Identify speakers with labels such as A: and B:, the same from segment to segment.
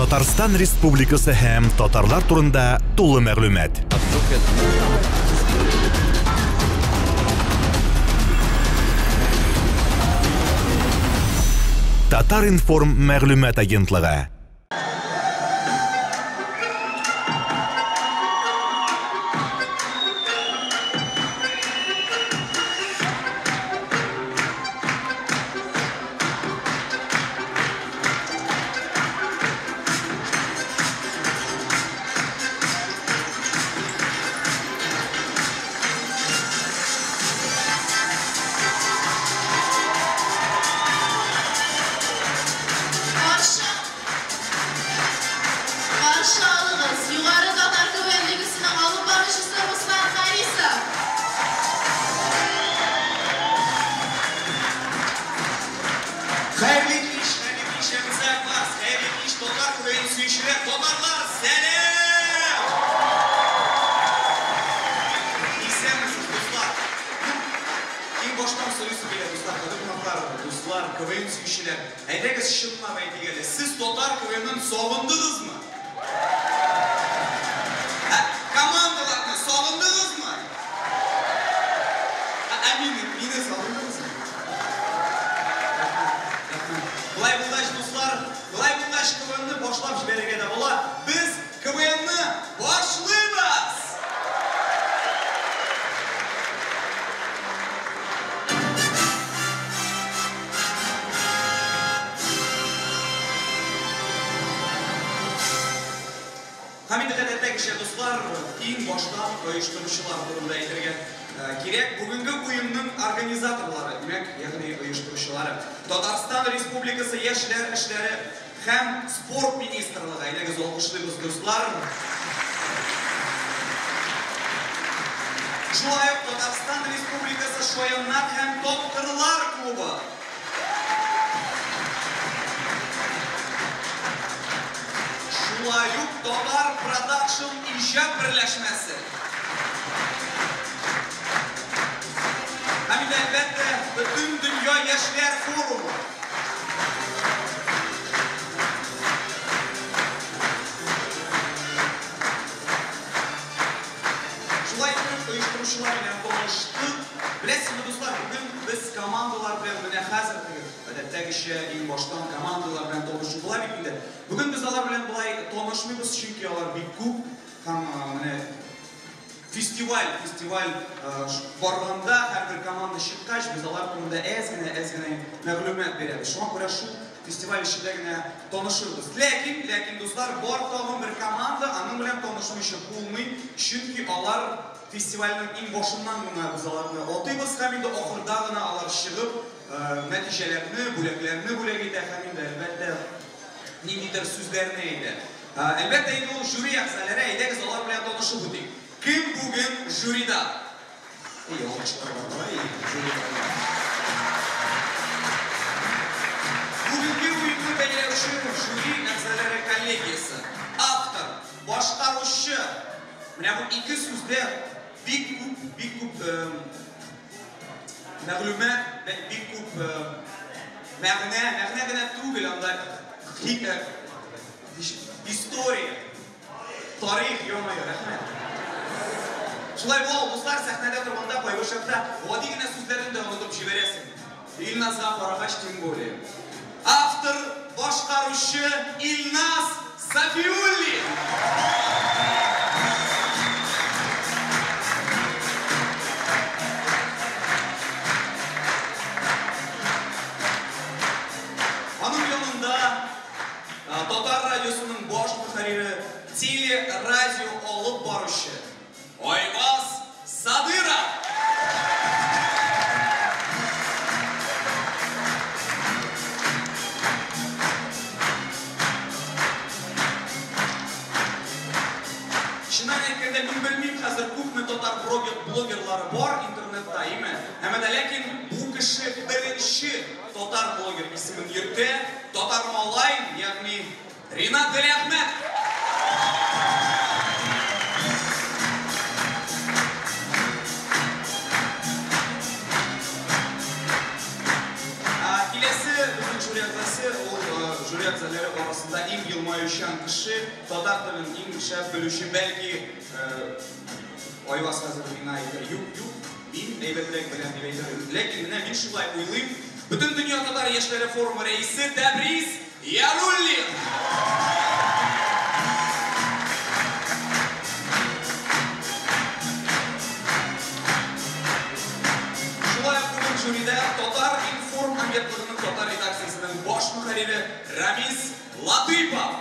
A: Татарстан Республикасы һәм татарлар турында тулы мәгълүмат. Татар-информ мәгълүмат агентлыгы.
B: Каршы Каршы алыгыз, Югары татар КВН лигасының алып баручысы Руслан Харисов.
C: Хәерле кич, хәерле кич, Әмзә Барс, хәерле кич, татар КВН сөючеләр, татарлар, сәлам! Исәнмесез, дуслар! Ну, иң баштан сорыйсы килә, дуслар, кадерле кунаклар, дуслар, КВН сөючеләр. Әйдәгез, чынлап әйтик әле, сез татар КВНын сагындыгызмы? Ә командаларны сагындыгызмы? Ә мине, мине сагындыгызмы? Рәхмәт, рәхмәт. Болай булгач, дуслар, болай булгач, КВНны башлап җибәрергә дә була. Без КВНны башлыйбыз! Һәм инде гадәттәгечә, дуслар, иң баштан оештыручылар турында әйтергә кирәк. Бүгенге уенның организаторлары, димәк, ягъни оештыручылары. Татарстан Республикасы Яшьләр эшләре һәм спорт министрлыгы. Әйдәгез, алкышлыйбыз, дуслар. Шулай ук Татарстан Республикасы Шаяннар һәм тапкырлар клубы. Шулай ук Татар Продакшн иҗат берләшмәсе. Һәм инде, әлбәттә, Бөтендөнья яшьләр форумы. Шулай итеп, оештыручылар белән таныштык. Беләсезме, дуслар, бүген без командалар белән менә хәзер теге гадәттәгечә иң баштан командалар белән танышу була бит инде. Бүген без алар белән болай танышмыйбыз, чөнки алар бик күп һәм менә фестиваль, фестиваль барганда һәрбер команда чыккач, без алар турында әз генә, әз генә мәгълүмат бирәбез. Шуңа күрә шул фестиваль эчендә генә танышырбыз. Ләкин, ләкин, дуслар, бар тагын бер команда, аның белән танышмыйча булмый, чөнки алар фестивальнең иң башыннан гына без аларны атыйбыз һәм инде ахырда гына алар чыгып, нәтиҗәләрне, бүләкләрне бүләк итә һәм инде, әлбәттә, ниндидер сүзләрне әйтә. Әлбәттә, инде ул жюри әгъзалары, әйдәгез алар белән танышып үтик. Кем бүген жюрида? Эй, алкышларга тора, эй, жюрида. Бүгенге уенны бәяләүче жюри әгъзалары коллегиясе. Автор, башкаручы. Менә бу ике сүздә бик күп, бик күп мәгълүмат, бик күп мәгънә, мәгънә генә түгел, анда история, тарих, ё-моё, рәхмәт. Шулай була, дуслар, сәхнәдә торганда кайбер чакта гади генә сүзләрне дә онытып җибәрәсең. Илназга карагач, тем более. Автор, башкаручы Илназ Сафиуллин. Аның янында Татар радиосының баш мөхәррире, телерадио алып баручы Айваз Садыров. Чыннан әйткәндә, мин белмим хәзер күпме татар блогерлары бар интернетта, име? Әмма дә ләкин бу кеше беренче татар блогер исемен йөртә, татар малай, ягъни Ринат Галиәхмәт. Киләсе безнең жюри әгъзасы, ул жюри әгъзалары арасында иң елмаючы елмаючан кеше, татар телен иң шәп белүче, бәлки, Айваз хәзер миңа әйтер, юк, юк, мин әйбәтрәк беләм дип әйтер. Ләкин менә мин шулай уйлыйм. Бөтендөнья татар яшьләре форумы рәисе Тәбрис Яруллин! Шулай ук бүген жюрида Татар-информ агентлыгының татар редакциясенең баш мөхәррире Рамис Латыйпов.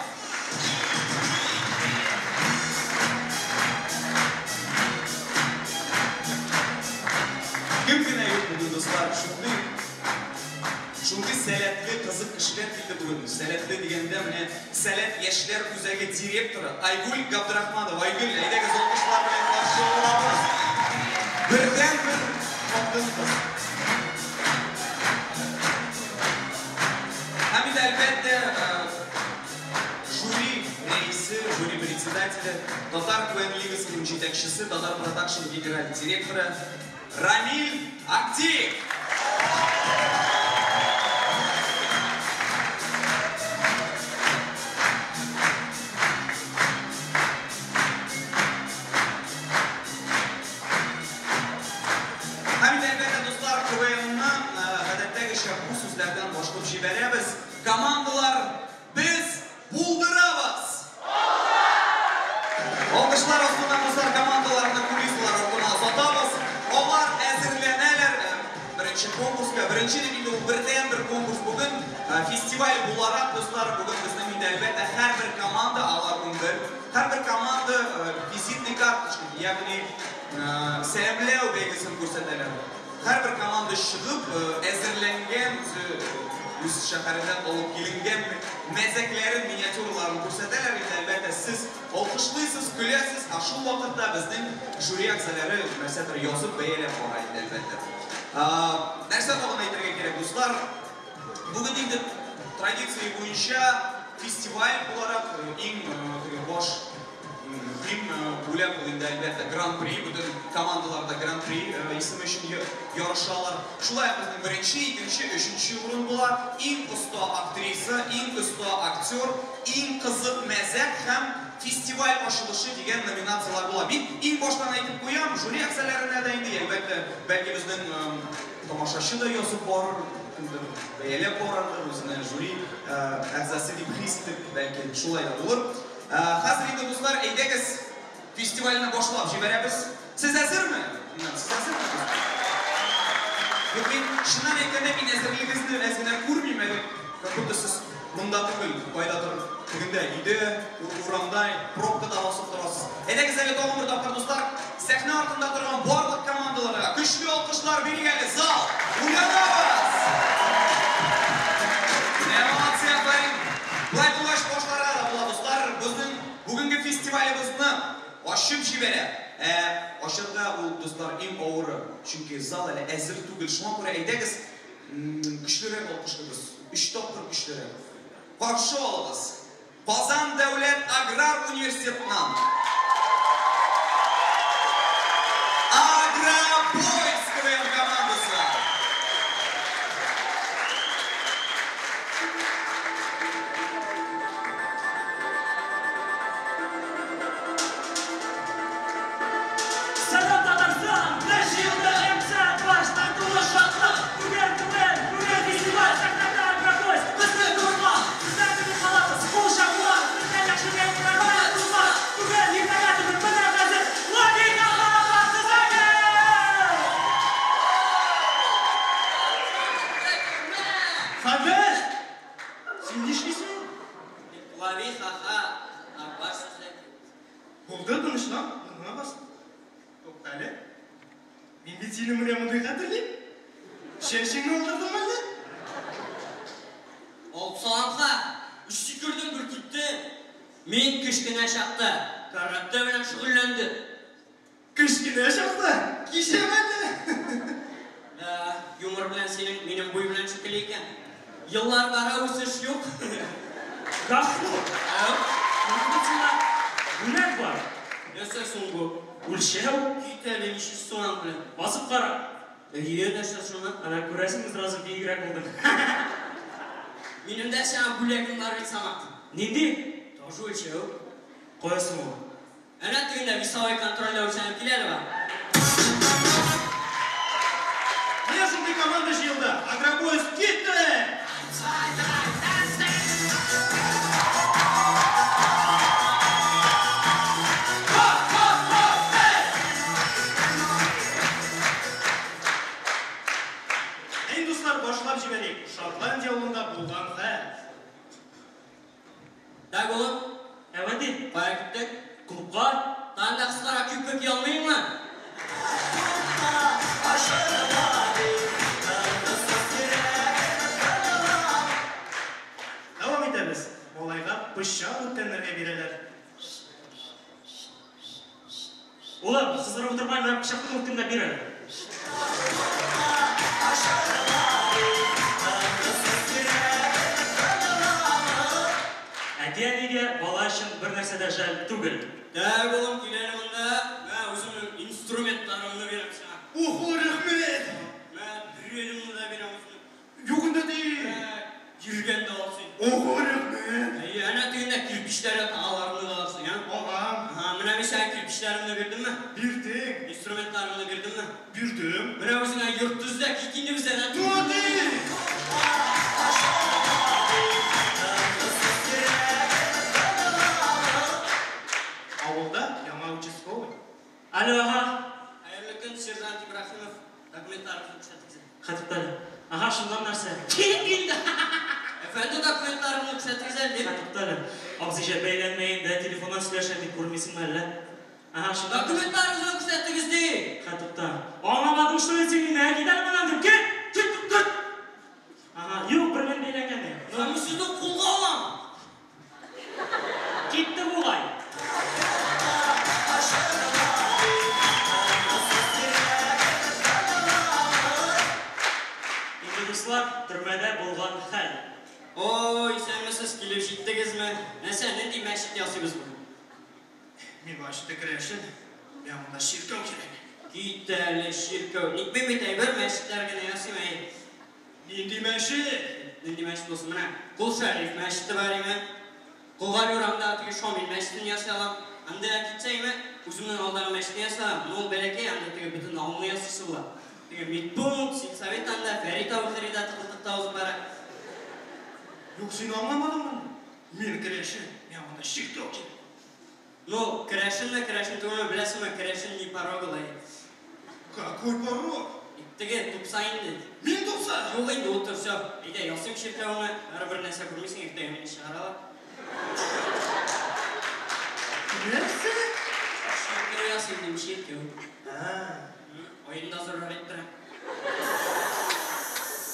C: Кем генә юк бүген, дуслар, шундый шундый сәләтле, кызык кешеләр килде бүген. Сәләтле дигәндә, менә Сәләт яшьләр үзәге директоры Айгүл Габдрахманова. Айгөл, әйдәгез, алкышлар белән каршы алабыз. Бердәнбер хатын-кыз. Һәм инде, әлбәттә, жюри рәисе, жюри председателе, Татар КВН лигасының җитәкчесе, Татар Продакшн генераль директоры Рамил Актиев! Һәм инде, әлбәттә, дуслар, КВНны гадәттәгечә бу сүзләрдән башлап җибәрәбез. Командалар, без булдырабыз! Алкышлар астында, дуслар, командаларны кулисалар артына озатабыз. Алар әзерләнәләр беренче конкурска. Беренче дип инде ул бердәнбер конкурс бүген. Фестиваль буларак, дуслар, бүген безнең инде, әлбәттә, һәрбер команда, алар 11, һәрбер команда визитный карточка, ягъни сәламләү бәйгесен күрсәтәләр. Һәрбер команда чыгып, әзерләнгән, үзе үз шәһәреннән алып киленгән мәзәкләрен, миниатюраларын күрсәтәләр инде, әлбәттә, сез алкышлыйсыз, көләсез, ә шул вакытта безнең жюри әгъзалары нәрсәдер язып, бәяләп бара инде, әлбәттә. Нәрсә тагын әйтергә кирәк, дуслар? Бүген инде традиция буенча фестиваль буларак иң теге баш мөһим бүләк ул инде, әлбәттә, Гран-при, бөтен командалар да Гран-при исеме өчен ярышалар. Шулай ук безнең беренче, икенче, өченче урын була. Иң оста актриса, иң оста актер, иң кызык мәзәк һәм фестиваль ачылышы дигән номинацияләр була. Мин иң баштан әйтеп куям, жюри әгъзаларына да инде, әлбәттә, бәлки безнең тамашачы да язып барыр, кемдер бәяләп барырдыр, үзенә жюри әгъзасы дип хис итеп, бәлки шулай да булыр. Хәзер инде, дуслар, әйдәгез, фестивальне башлап җибәрәбез. Сез әзерме? Сез әзерме, дуслар? Юк, мин чыннан әйткәндә, мин әзерлегегезне әз генә күрмим әле. Как будто сез монда түгел, кайдадыр тегендә, өйдә, урамда, пробкада басып торасыз. Әйдәгез әле тагын бер тапкыр, дуслар, сәхнә артында торган барлык командаларга көчле алкышлар бирик әле. Зал, уянабыз! Менә молодцы, афәрин! Болай булгач, башларга да була, дуслар. Безнең бүгенге фестивалебезне ачып җибәрә. Ә ачарга ул, дуслар, иң авыры, чөнки зал әле әзер түгел. Шуңа күрә әйдәгез, көчлерәк алкышлыйбыз. Өч тапкыр көчлерәк. Каршы алыгыз! Казан дәүләт аграр университетыннан Агробойс КВН командасы!
D: Сәлам, Татарстан! Без җыелдык МЦ баштан тулы шатлык! Бүген КВН, бүген фестиваль, сәхнәдә Агробойс! Безне турма! Сездән көтеп калабыз! Кул чабулар! Бездән яхшы бәйгеләр белән тулма! Бүген, иртәгә түгел, менә хәзер! Логика хакасызагы!
E: Хәбәр! Син нишлисең?
F: Лави ха-ха, Акбар сүзләр.
E: Булды, тынычлан, урыныңа бас. Туктале. Мин бит сине менә мондый хәтерлим. Чәчеңне алдырдың әллә?
F: Алпсаланха, өч сикердем, бер киттем. Мин кечкенә чакта каратэ белән шөгыльләндем.
E: Кечкенә чакта? Кичәме әллә?
F: Да, юмор белән синең минем буй белән шикелле икән. Еллар бара, үсеш юк.
D: Гафу!
F: Әү?
D: Минем бит сиңа бүләк бар.
F: Нәрсә соң бу?
D: Үлчәү.
F: Кит әле, ничек соң аның белән?
D: Басып кара.
F: Әйе, нәрсә шуны?
D: Әнә күрәсеңме, сразу биегрәк булдым.
F: Минем дә сиңа бүләгем бар бит, Самат.
D: Нинди?
F: Тоже үлчәү.
D: Кая соң ул?
F: Әнә тегендә весовой контрольдә үлчәнеп килә әле бар.
E: Менә шундый команда җыелды. Агробоезд китте! Әй, дуслар, башлап җибәрик. Шотландия авылында булган хәл.
F: Так, улым,
D: Әвәди,
F: кая киттек?
D: Клубка.
F: Тагын да кыскарак юбка кия алмыйммы?
E: Дәвам итәбез. Малайга пычак үткәннәргә бирәләр.
D: Улым, сызгырып утырмай, менә пычакны үткен дә бир әле. Әти-әнигә бала өчен бер нәрсә дә жәл түгел.
F: Так, улым, кил әле монда. Мә, үземнең инструментларымны бирәм сиңа.
E: Охо, рәхмәт!
F: Мә, дрелемне дә бирәм үземнең.
E: Юк инде ди.
F: Мә, йөргән дә алсың.
E: Охо, рәхмәт!
F: Әйе, әнә тегендә кирпечләр ята, аларны да алсың, а?
E: Агам,
F: Ага, менә мин сиңа кирпечләремне бирдемме?
E: бирдең.
F: Инструментларымны бирдемме?
E: Бирдем.
F: Менә үзеңә йорт төзлә, кит инде бездән, ә?
E: Туды! Авылда яңа участковый.
D: Алло, ага.
F: Хәерле көн, сержант Ибраһимов. Документларыгызны күрсәтегез.
D: Хәтип әле. Ага, шуннан нәрсә? Кит инде!
F: Әфәнде, документларыңны күрсәтегез әле, дим.
D: Хәтип әле. Абзыйча бәйләнмә инде, телефоннан сөйләшәм бит, күрмисеңме әллә? Ага, шуннан.
F: Документларыгызны күрсәтегез, ди.
D: Хәтип та. Аңламадың что ли син мине? Кит әле моннан дип, кит! Кит, кит! Ага, юк, бер мен бәйләнгән.
F: Мин сезне кулга алам.
D: Китте бугай. Инде дуслар, төрмәдә булган хәл.
F: Ой, исәнмесез, килеп җиттегезме? Нәрсә, нинди мәчет ясыйбыз бүген?
E: Мин башта керәшен. Миңа монда чиркәү кирәк.
F: Кит әле, чиркәү. Ник мин бит әйбер мәчетләр генә ясыйм, әй.
E: Нинди мәчет?
F: Нинди мәчет булсын? Менә Кол Шәриф мәчете бар име? Колгали урамындагы теге Шамил мәчетен ясый алам. Анда китсә име, үземнең алдагы мәчетне ясый алам. Ну, ул бәләкәй, анда теге бөтен авылны ясыйсы була. Теге медпункт, сельсовет анда, Фәрит абый Фәридә тыкылтыкта узып бара.
E: Юк, син аңламадыңмы? Мин керәшен. Миңа монда чиркәү кирәк.
F: Ну, керәшенме, керәшен түгелме, беләсеңме, керәшен не порог ул, әй.
E: Какой порог?
F: Теге тупса инде.
E: Мин тупса?
F: Юк инде, утыр, всё. Әйдә, ясыйм чиркәүне. Бер нәрсә күрмисең, иртәгә мине чыгаралар.
E: Нәрсә?
F: Чиркәү ясыйм дим, чиркәү.
E: А.
F: Аенда зуррак иттерәм.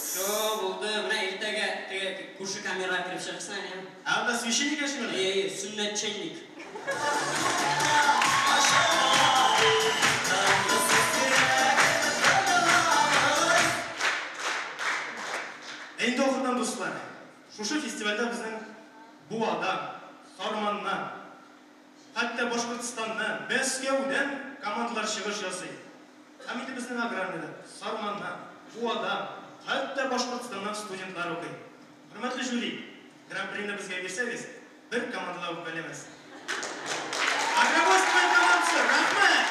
F: Всё, булды. Менә иртәгә теге күрше камерага кереп чыгырсың әле.
E: Ә анда священник яшиме?
F: Әйе, әйе, сөннәтченник.
E: Инде ахырдан, дуслар, шушы фестивальдә безнең Буадан, Сарманнан, хәтта Башкортстаннан, Мәскәүдән командалар чыгыш ясый. Һәм инде безнең аграрныйда Сарманнан, Буадан, хәтта Башкортстаннан студентлар укый. Хөрмәтле жюри, гран-прины безгә бирсәгез, бер команда да үпкәләмәс. Агробоз командасы, рәхмәт!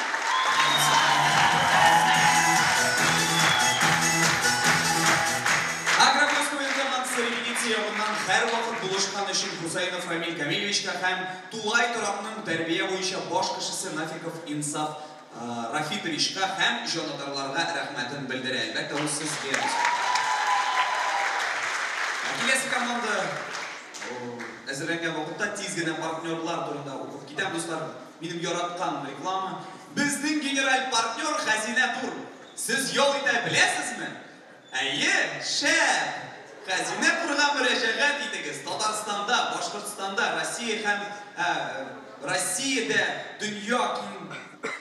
C: Агробоз командасы репетиция ягыннан һәрвакыт булышкан өчен Хусаинов Рамиль Камилевичка һәм тулай торакның тәрбия буенча баш кешесе Нафиков Инсаф Рафитовичка һәм җанатарларга рәхмәтен белдерә. Әлбәттә, ул сезгә. Киләсе команда әзерләнгән вакытта тиз генә партнерлар турында укып китәм, дуслар. Минем яраткан реклама. Безнең генераль партнер Хәзинә Тур. Сез ял итә беләсезме? Әйе, шәп! Хәзинә Турга мөрәҗәгать итегез. Татарстанда, Башкортстанда, Россия һәм Россиядә дөнья киң...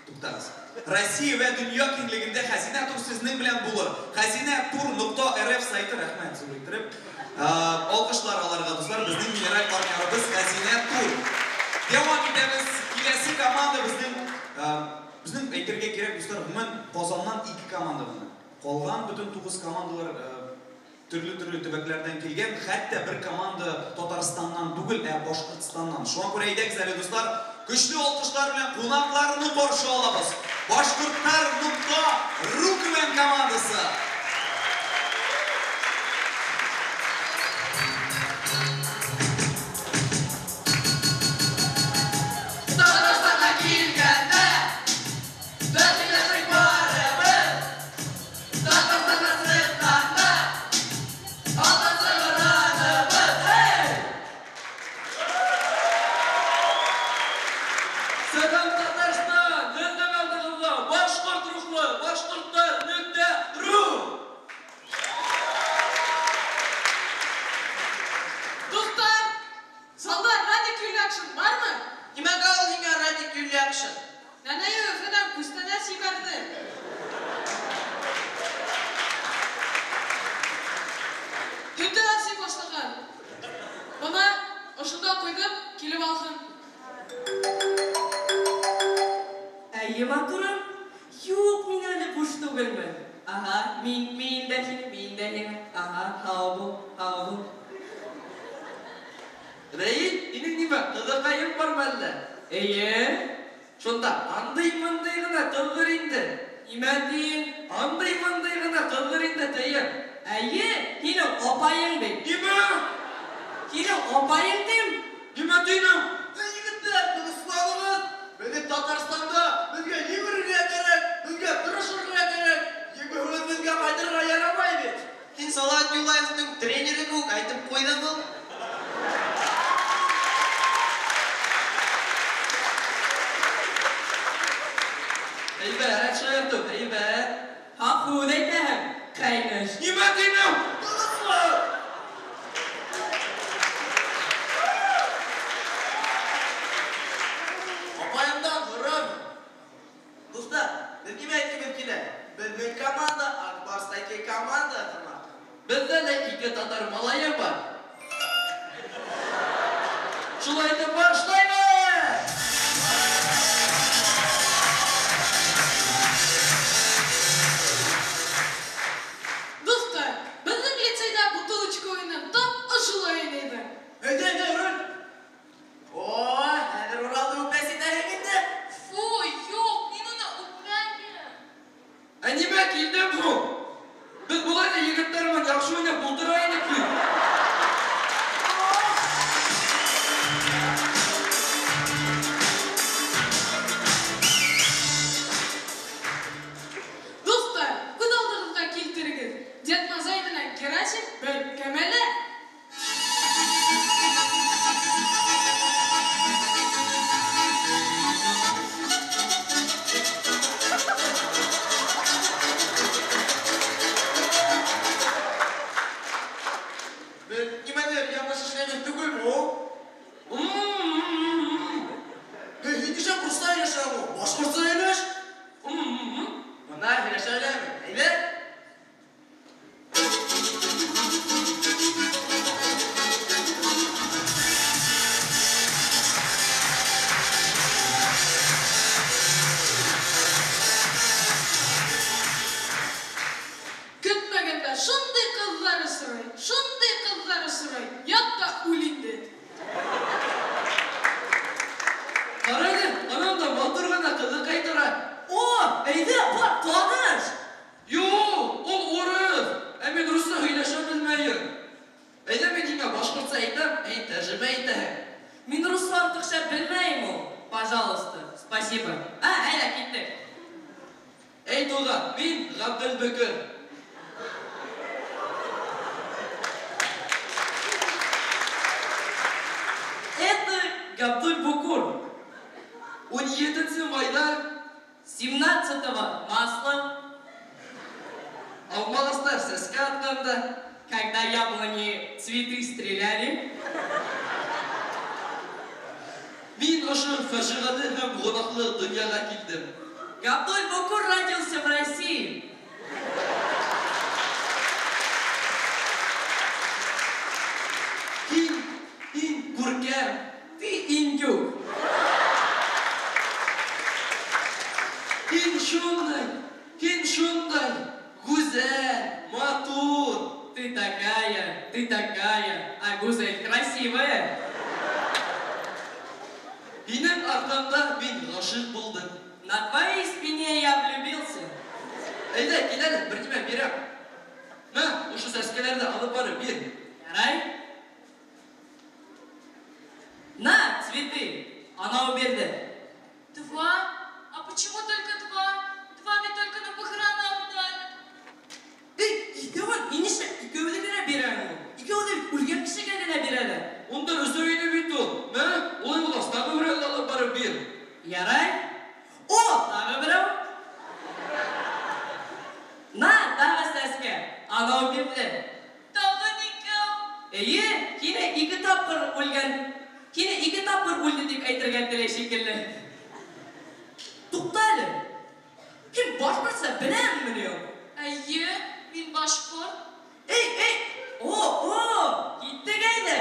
C: Туктагыз. Россия вә дөнья киңлегендә Хәзинә Тур сезнең белән булыр. Хәзинә Тур нокта РФ сайты, рәхмәт зур иттереп. Алкышлар аларга, дуслар, безнең генераль партнерыбыз Хәзинә Тур. Дәвам итәбез. Киләсе команда безнең әйтергә кирәк, дуслар, гомумән Казаннан 2 команда гына. Калган бөтен 9 командалар Төрле-төрле төбәкләрдән килгән, хәтта бер команда Татарстаннан түгел, ә Башкортстаннан. Шуңа күрә әйдәгез әле, дуслар, көчле алкышлар белән кунакларны каршы алабыз. Башкортлар нокта ру КВН командасы.
B: Татарстанга килгәндә, без сөйләшик барыбер. Татарстаннан чыкканда, алтын горурланабыз. Эй!
D: Сәлам, Татарстан! Безнең алдыгызда башкорт рухлы башкортлар нөктә ру!
B: Дуслар, залда Радик Юльякшин бармы?
G: Нимәгә ул һиңа Радик Юльякшин?
B: Нәнәй Өфөдән күчтәнәч җибәрде. Һөтә асый башлаган. Моны ошында куйдым, килеп алсын.
H: Әйе, матурым. Юк, мин әле буш түгелмен. Ага, мин дә сине, мин дә сине. Ага, һау бул, һау бул.
G: Рәил, һинең нимә, кызыкаең бармы әллә?
H: Әйе.
G: Шунда андый-мондый гына кыздыр инде.
H: Нимә дин?
G: Андый-мондый гына кыздыр инде, тием.
H: Әйе, һинең апаең бит.
G: Нимә?
H: Һинең апаең дим.
G: Нимә динең?
E: Егетләр, тынычланыгыз! Безнең Татарстанда безгә йөгерергә кирәк, безгә тырышырга кирәк. Җиңүне безгә кайтырга ярамый бит.
G: Һин Салават Юлаевның тренеры кебек әйтеп куйдың ул. Әйбәт, шаярту, әйбәт.
H: Хафуз әйтәһең, кайнеш.
G: Нимә динең?
E: Тынычлан! Апаемдан горур.
G: Дуслар, без нимә әйткебез килә? Безнең команда Ак Барс хоккей командасына. Бездә дә ике татар малае бар. Шулай итеп башлыйбыз!
B: Дуслар, безнең лицейда бутылочка уенын тап ошолай уйныйбыз.
E: Әйдә, әйдә, Урал.
G: О, хәзер Уралны үпәсе итәһең инде.
B: Фу, юк, мин аны үпмәм.
G: Ә нимә килдең бу? Без болай да егетләр белән яхшы уйнап булдыра идек бит.
B: Дуслар, күз алдыгызга килтерегез. Дед Мазай белән Герасим бер кәмәлә.
E: Без нимәдер ялгыш эшләдек түгелме ул? Һей, һин нишләп русча сөйләшәң ул? Башкортча сөйләш.
G: Мына сөйләшәләрме? Әйдә.
B: Көтмәгәндә шундый кызлар сорый, шундый кызлар сорый. Ят та үл инде.
G: Кара әле, анам да матур гына кызыкай тора.
H: О, әйдә, бар, таныш.
G: Юк, ул урыс. Ә мин русча сөйләшә белмәем. Әйдә мин һиңа башкортча әйтәм, ә һин тәрҗемә итәһең.
H: Мин русча артыкча белмәем ул. Пожалуйста, спасибо. А, әйдә, киттек.
G: Әй, туган, мин Габделбөкер.
H: Это Габдуль Букур.
G: 17 майда
H: 17-го масло,
G: алмагачлар сәскә атканда,
H: когда яблони цветы стреляли.
G: Мин ошо фаҗигале һәм гөнаһлы дөньяга килдем.
H: Габдуль Букур родился в России.
G: Һин, һин күркәм,
H: Ты индюк.
G: Һин шундый, һин шундый гүзәл, матур.
H: Ты такая такая, а Гузель красивая.
G: Синең аркаңда мин гашыйк булдым.
H: На твоей спине я влюбился.
G: Әйдә, кил әле, бер нимә бирәм. Мә, шушы сәскәләрне алып барып бир.
H: Ярай. На, цветы. Анау бирде.
B: Два? А почему только два? Два ведь только на похоронах дарят.
H: Эй, икәвен, ни нишләп икәүне генә бирә ул? Икәүне бит үлгән кешегә генә бирәләр.
G: Унда өсәү иде бит ул. Мә, улай булгач, тагы берәүне алып барып бир.
H: Ярай. О, тагы берәү. На, тагы сәскә. Анау бирде.
B: Тагын икәү.
H: Әйе, һине ике тапкыр үлгән, һине ике тапкыр үлде дип әйтергә тели шикелле. Тукта әле. Һин башкортча беләңмени ул?
B: Әйе, мин башкорт.
H: Эй, эй! О, о! Киттек әйдә!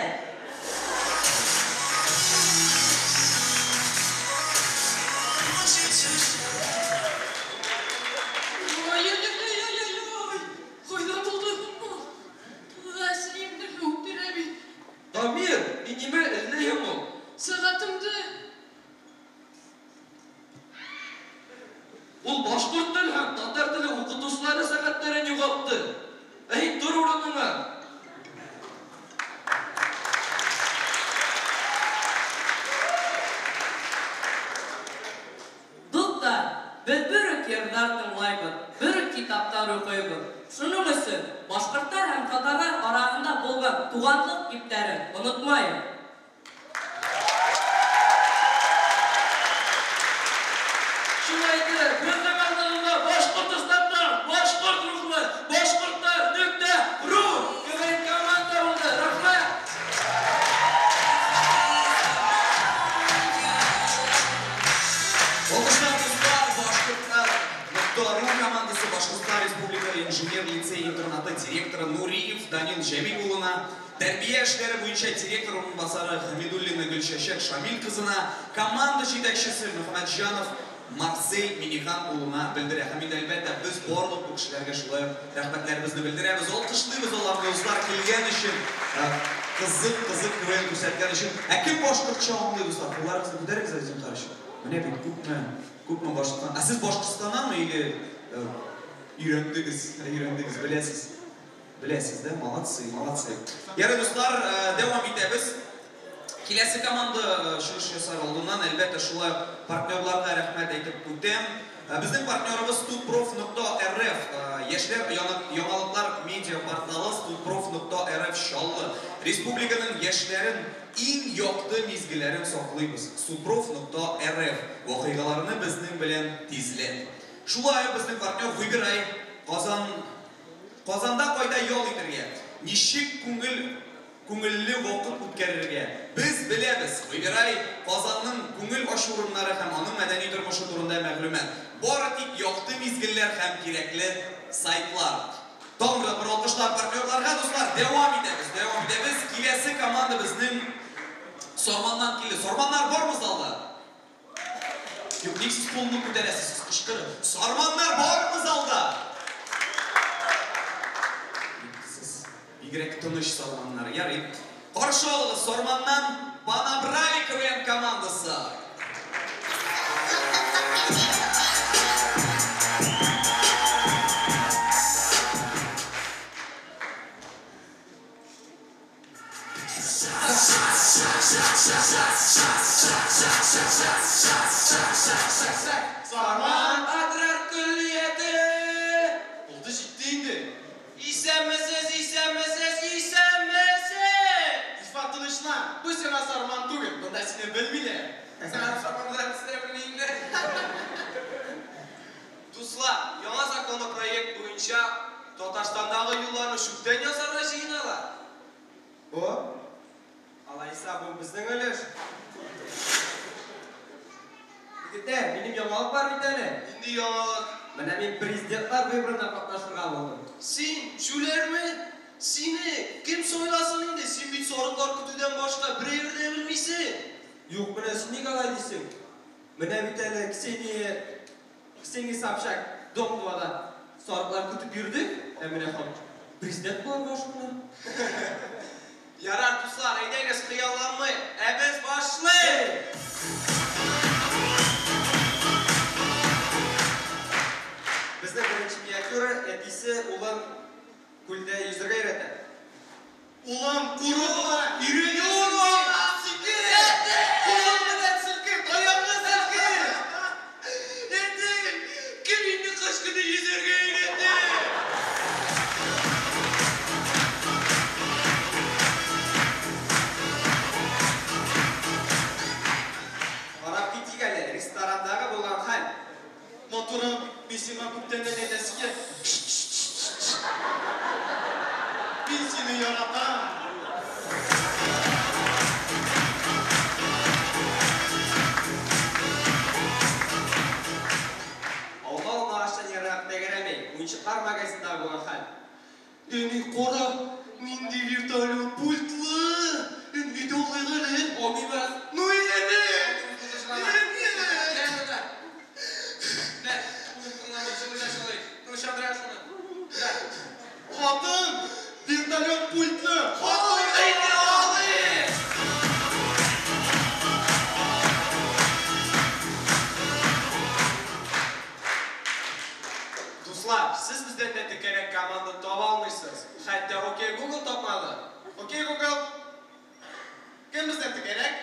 B: Ой-ой-ой-ой-ой-ой! Кайда булдың ул? Рәсемне үтерә бит.
G: Дамир, мин нимә эзлим ул?
B: Сәгатемдә.
G: Ул башкорт теле һәм татар теле укытучылары сәгатьләрен югалтты. Әй, тор урыныңа.
H: Дуслар, без бер үк йырлар тыңлайбыз, бер үк китаплар укыйбыз. Шуның өчен башкортлар һәм татарлар арасында булган туганлык ипләрен онытмайык.
G: Шулай итеп, безнең алдыгызда Башкортостаннан башкорт рухлы башкортлар нөктә ру КВН команда булды. Рәхмәт!
C: Алкышлар, дуслар, башкортлар нокта ру командасы Башкортстан Республика инженер лицей-интернаты директоры Нуриев Данил Җәмил улына, тәрбия эшләре буенча директор урынбасары Хамидуллина Гөлчәчәк Шамил кызына, команда җитәкчесе Мөхәммәтҗанов Марсель Минихан улына белдерә. Һәм инде, әлбәттә, без барлык бу кешеләргә шулай ук рәхмәтләребезне белдерәбез. Алкышлыйбыз аларны, дуслар, килгән өчен, кызык, кызык КВН күрсәткән өчен. Ә кем башкортча аңлый, дуслар? Кулларыгызны күтәрегез әле, зинһар өчен. Менә бит күпме, күпме Башкортстан. Ә сез Башкортстаннанмы или өйрәндегез, өйрәндегез, беләсез? Беләсез, да? Молодцы, молодцы. Ярый, дуслар, дәвам итәбез. Киләсе команда чыгыш ясар алдыннан, әлбәттә, шулай ук партнерларга рәхмәт әйтеп үтәм. Безнең партнерыбыз студпроф.рф, яшьләр яңалыклар медиа порталы студпроф.рф Чаллы. Республиканың яшьләрен иң якты мизгелләрен саклыйбыз. студпроф.рф вакыйгаларны безнең белән тизләт. Шулай ук безнең партнер Выбирай Казан. Казанда кайда ял итәргә, ничек күңел күңелле вакыт үткәрергә? Без беләбез. Выбирай Казанның күңел ачу урыннары һәм аның мәдәни тормышы турында мәгълүмат. Бары тик якты мизгелләр һәм кирәкле сайтлар. Тагын бер алкышлар партнерларга, дуслар, дәвам итәбез, дәвам итәбез. Киләсе команда безнең Сарманнан килде. Сарманнар бармы залда? Юк, ник сез кулны күтәрәсез, сез кычкырып. Сарманнар бармы залда? Сез бигрәк тыныч сарманнар. Ярый. Каршы алыгыз Сарманнан Панабрали КВН командасы.
E: Сарман аграр көллияте! Булды, җитте инде. Исәнмесез, исәнмесез, исәнмесез! Илфат, тынычлан. Бу сиңа Сарман түгел, монда сине белмиләр. Сарман Сарманда сине белми инде. Дуслар, яңа законопроект буенча Татарстандагы юлларны чүптән ясарга җыеналар.
I: О, алайса бу безнең өлеш. Егетләр, минем яңалык бар бит әле.
E: Нинди яңалык?
I: Менә мин президентлар выборына катнашырга булдым.
E: Син җүләрме? Сине кем сайласын инде? Син бит сарыклар көтүдән башка бер әйбер дә белмисең.
I: Юк, менә син ник алай дисең? Менә бит әле Ксения, Ксения Собчак Дом 2-да сарыклар көтеп йөрде, ә менә хан президент булырга ашкына.
E: Ярар, дуслар, әйдәгез, хыялланмыйк. Ә без башлыйк!
I: Безнең беренче миниатюра әтисе улын күлдә йөзергә өйрәтә.
E: Улым, курыкма, өйрәнә. Сике! Кулың белән селке, таягыңны селке! Әти, кем инде кыш көне йөзәргә өйрәтә?
I: Карап китик әле, ресторандагы булган хәл.
E: Матурым, мин сиңа күптәннән әйтәсе килә. Мин сине яратам.
I: Алма алмагачтан ерак тәгәрәми. Уенчыклар магазинындагы булган хәл.
E: Әни, кара, нинди вертолет пультлы. Өйдә алыйк әле. Алмыйбыз. Ну әни! Әни! Хатын, вертолет пультлы. Алыйк инде, алыйк! Дуслар, сез бездән дә текәрәк команда таба алмыйсыз. Хәтта Окей Google тапмады. Окей Google. Кем бездән текәрәк?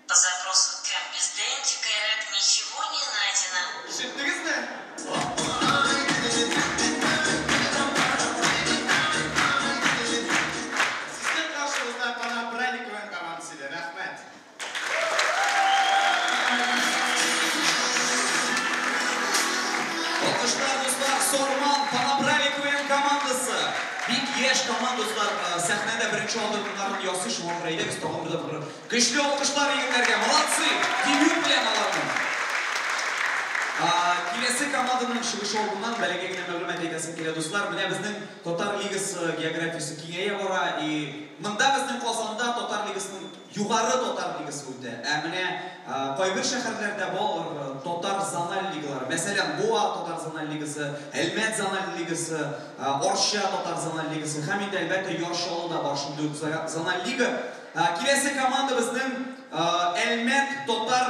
J: По запросу «Кем бездән текәрәк» ничего не найдено.
E: Ишеттегезме? Сезнең каршыгызда Панабрали КВН командасы иде. Рәхмәт.
C: Алкышлар, дуслар, Сорман Панабрали КВН командасы. Бик яшь команда, дуслар, сәхнәдә беренче адымнарын ясый, шуңа күрә әйдәгез тагын бер тапкыр көчле алкышлар егетләргә. Молодцы! Дебют белән аларның. Киләсе команданың чыгышы алдыннан бәләкәй генә мәгълүмат әйтәсем килә, дуслар. Менә безнең Татар лигасы географиясе киңәя бара, и монда безнең Казанда Татар лигасының югары Татар лигасы үтә. Ә менә кайбер шәһәрләрдә бар татар зональ лигалары. Мәсәлән, Буа татар зональ лигасы, Әлмәт зональ лигасы, Арча татар зональ лигасы һәм инде әлбәттә Яр Чаллыда бар шундый ук зональ лига. Киләсе команда безнең Әлмәт татар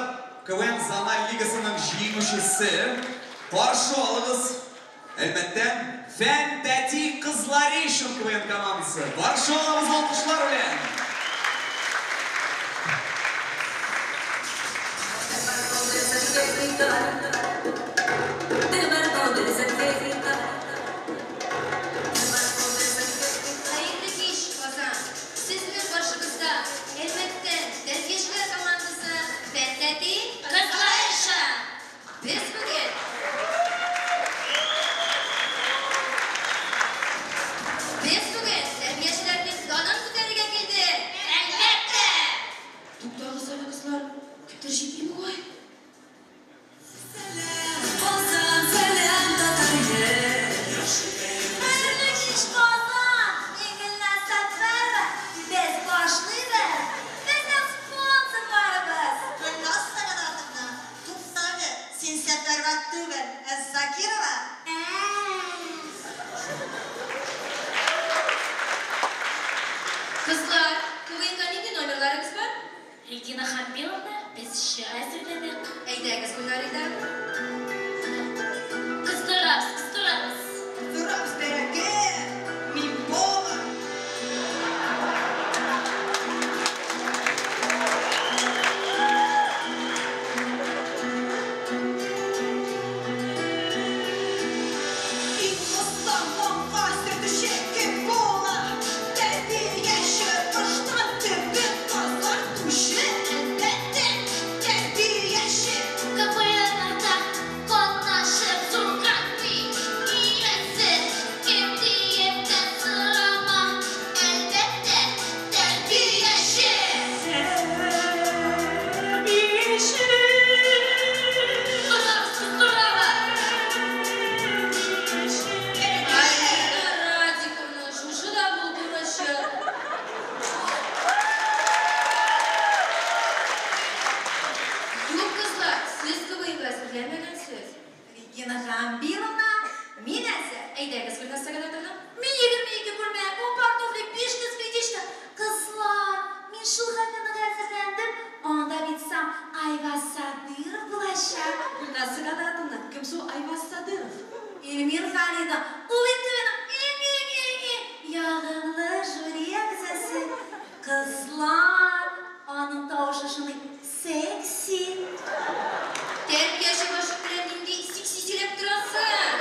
C: КВН зональ лигасының җиңүчесе. Каршы алыгыз, Әлмәттән Фән Тәти Кызларейшн КВН командасы. Каршы алабыз алкышлар белән.
B: Хәерле кич, Казан! Сезнең каршыгызда Әлмәттән тәрбиячеләр командасы Фән Тәти
J: Кызларейшн!
B: Без бүген Без бүген тәрбиячеләрнең данын күтәрергә килдек.
J: Әлбәттә!
H: Туктагыз әле, кызлар. Кемдер җитми бугай.
J: Казан, сәлам, татар
B: Хәерле кич, Казан! Мин Гөлназ Сәфәрова. Без башлыйбыз. Безнең спонсорларыбыз.
K: Гөлназ Сәгадатовна, туктале, син Сәфәрова түгел, ә Закирова.
H: Кызлар, КВНга нинди номерларыгыз бар?
J: Регина Хамбиловна, без җыр әзерләдек.
B: Әйдәгез, Гөлнар Илдаровна.
J: Кыстырабыз, кыстырабыз.
K: Кыстырабыз бәрәкә, мин повар. Иңлыстан маңга сөртүче кем була? Тәрбияче тыштан төбе тазартучы, әлбәттә, тәрбияче.
J: КВНда катнашып зур гран-при иясе кем диеп тә сорама, әлбәттә, тәрбияче. Кыстырабыз, кыстырабыз.
B: Альбина Радиковна, шушы да булдыручы. Юк, кызлар, сез КВНга әзерләнмәгәнсез.
K: Регина Хамбиловна, мин әзер.
H: Әйдәгез, Гөлназ Сәгадатовна.
B: Мин 22 күлмәк, 10 пар туфли, 5
K: Миргалина, ул бит КВНның иң-иң-иң-иң ягымлы жюри әгъзасы. Кызлар, аның тавышы шундый секси.
B: Тәрбияче башың белән нинди секси сөйләп торасың?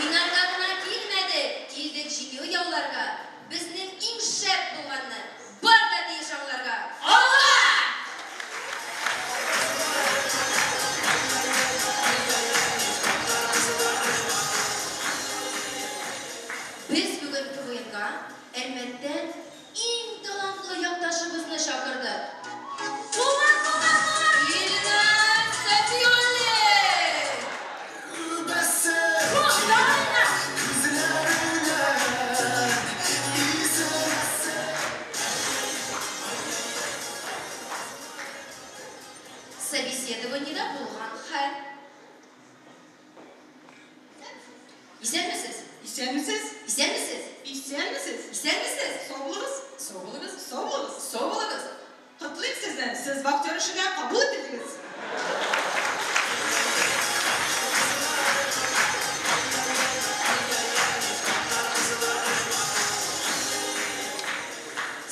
B: Уйнарга гына килмәдек, килдек җиңү яуларга. Безнең иң шәп булганны бар да тиеш аңларга. Алга! Без бүген КВНга Әлмәттән иң талантлы якташыбызны чакырдык. Булат, Булат, Булат! Илнар Сафиуллин! Собеседованиедә булган хәл. Исәнмесез?
L: Исәнмесез?
B: Исәнмесез?
L: Исәнмесез?
B: Исәнмесез?
L: Сау булыгыз.
B: Сау булыгыз.
L: Сау булыгыз.
B: Сау булыгыз.
L: Котлыйм сезне, сез вахтер эшенә кабул ителдегез.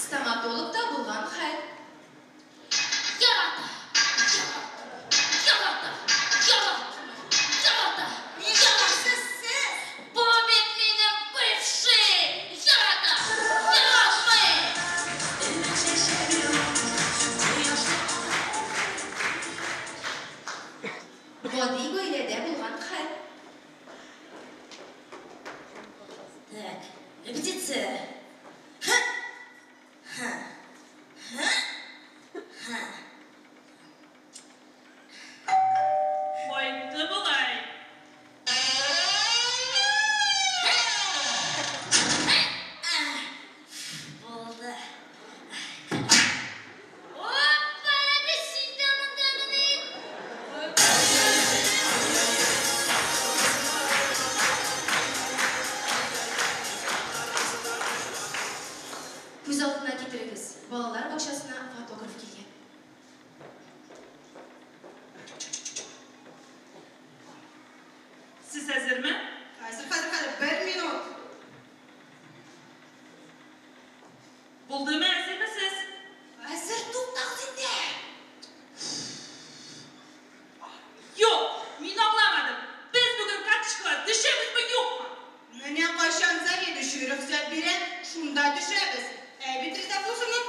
B: Стоматологта булган хәл. Ярата! Ярата! Ярата! Ярата! Ярата!
K: Сез, сез!
B: Бу бит минем бывший! Ярата! Яратмый! Гади гаиләдә булган хәл.
K: Так, репетиция. Ха! Ха! Ха! Ха!
D: Кайтты бугай.
K: Булды.
B: Опа, әле син дә мондамыни? Күз алдына китерегез, балалар бакчасына фотограф килгән.
D: Сез әзерме?
L: Хәзер, хәзер, хәзер, бер минут.
D: Булдымы, әзермесез?
K: Әзер, туктагыз инде.
D: Юк, мин аңламадым. Без бүген карточкага төшәбезме, юкмы?
L: Менә кайчан заведующий рөхсәт бирә, шунда төшәбез. Ә бит Риза булсынмы?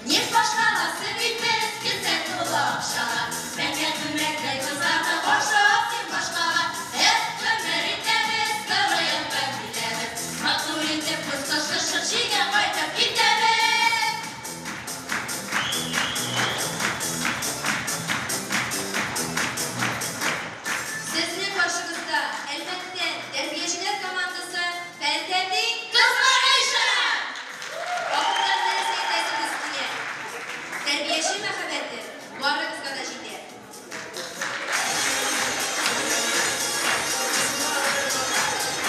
B: Нефть башкаласы бит без, кесә тулы акчалар. Мәкә күлмәкле кызларны каршы ал син башкала. Без гомер итәбез, КВНга киләбез. Матур итеп без кышкы чүчигә кайтып китәбез. Сезнең каршыгызда, әлбәттә, тәрбиячеләр командасы Фәнтәти Кызлар Айша! Ахырдан нәрсә әйтәсегез килә? Тәрбияче мәхәббәте барыгызга да җитә.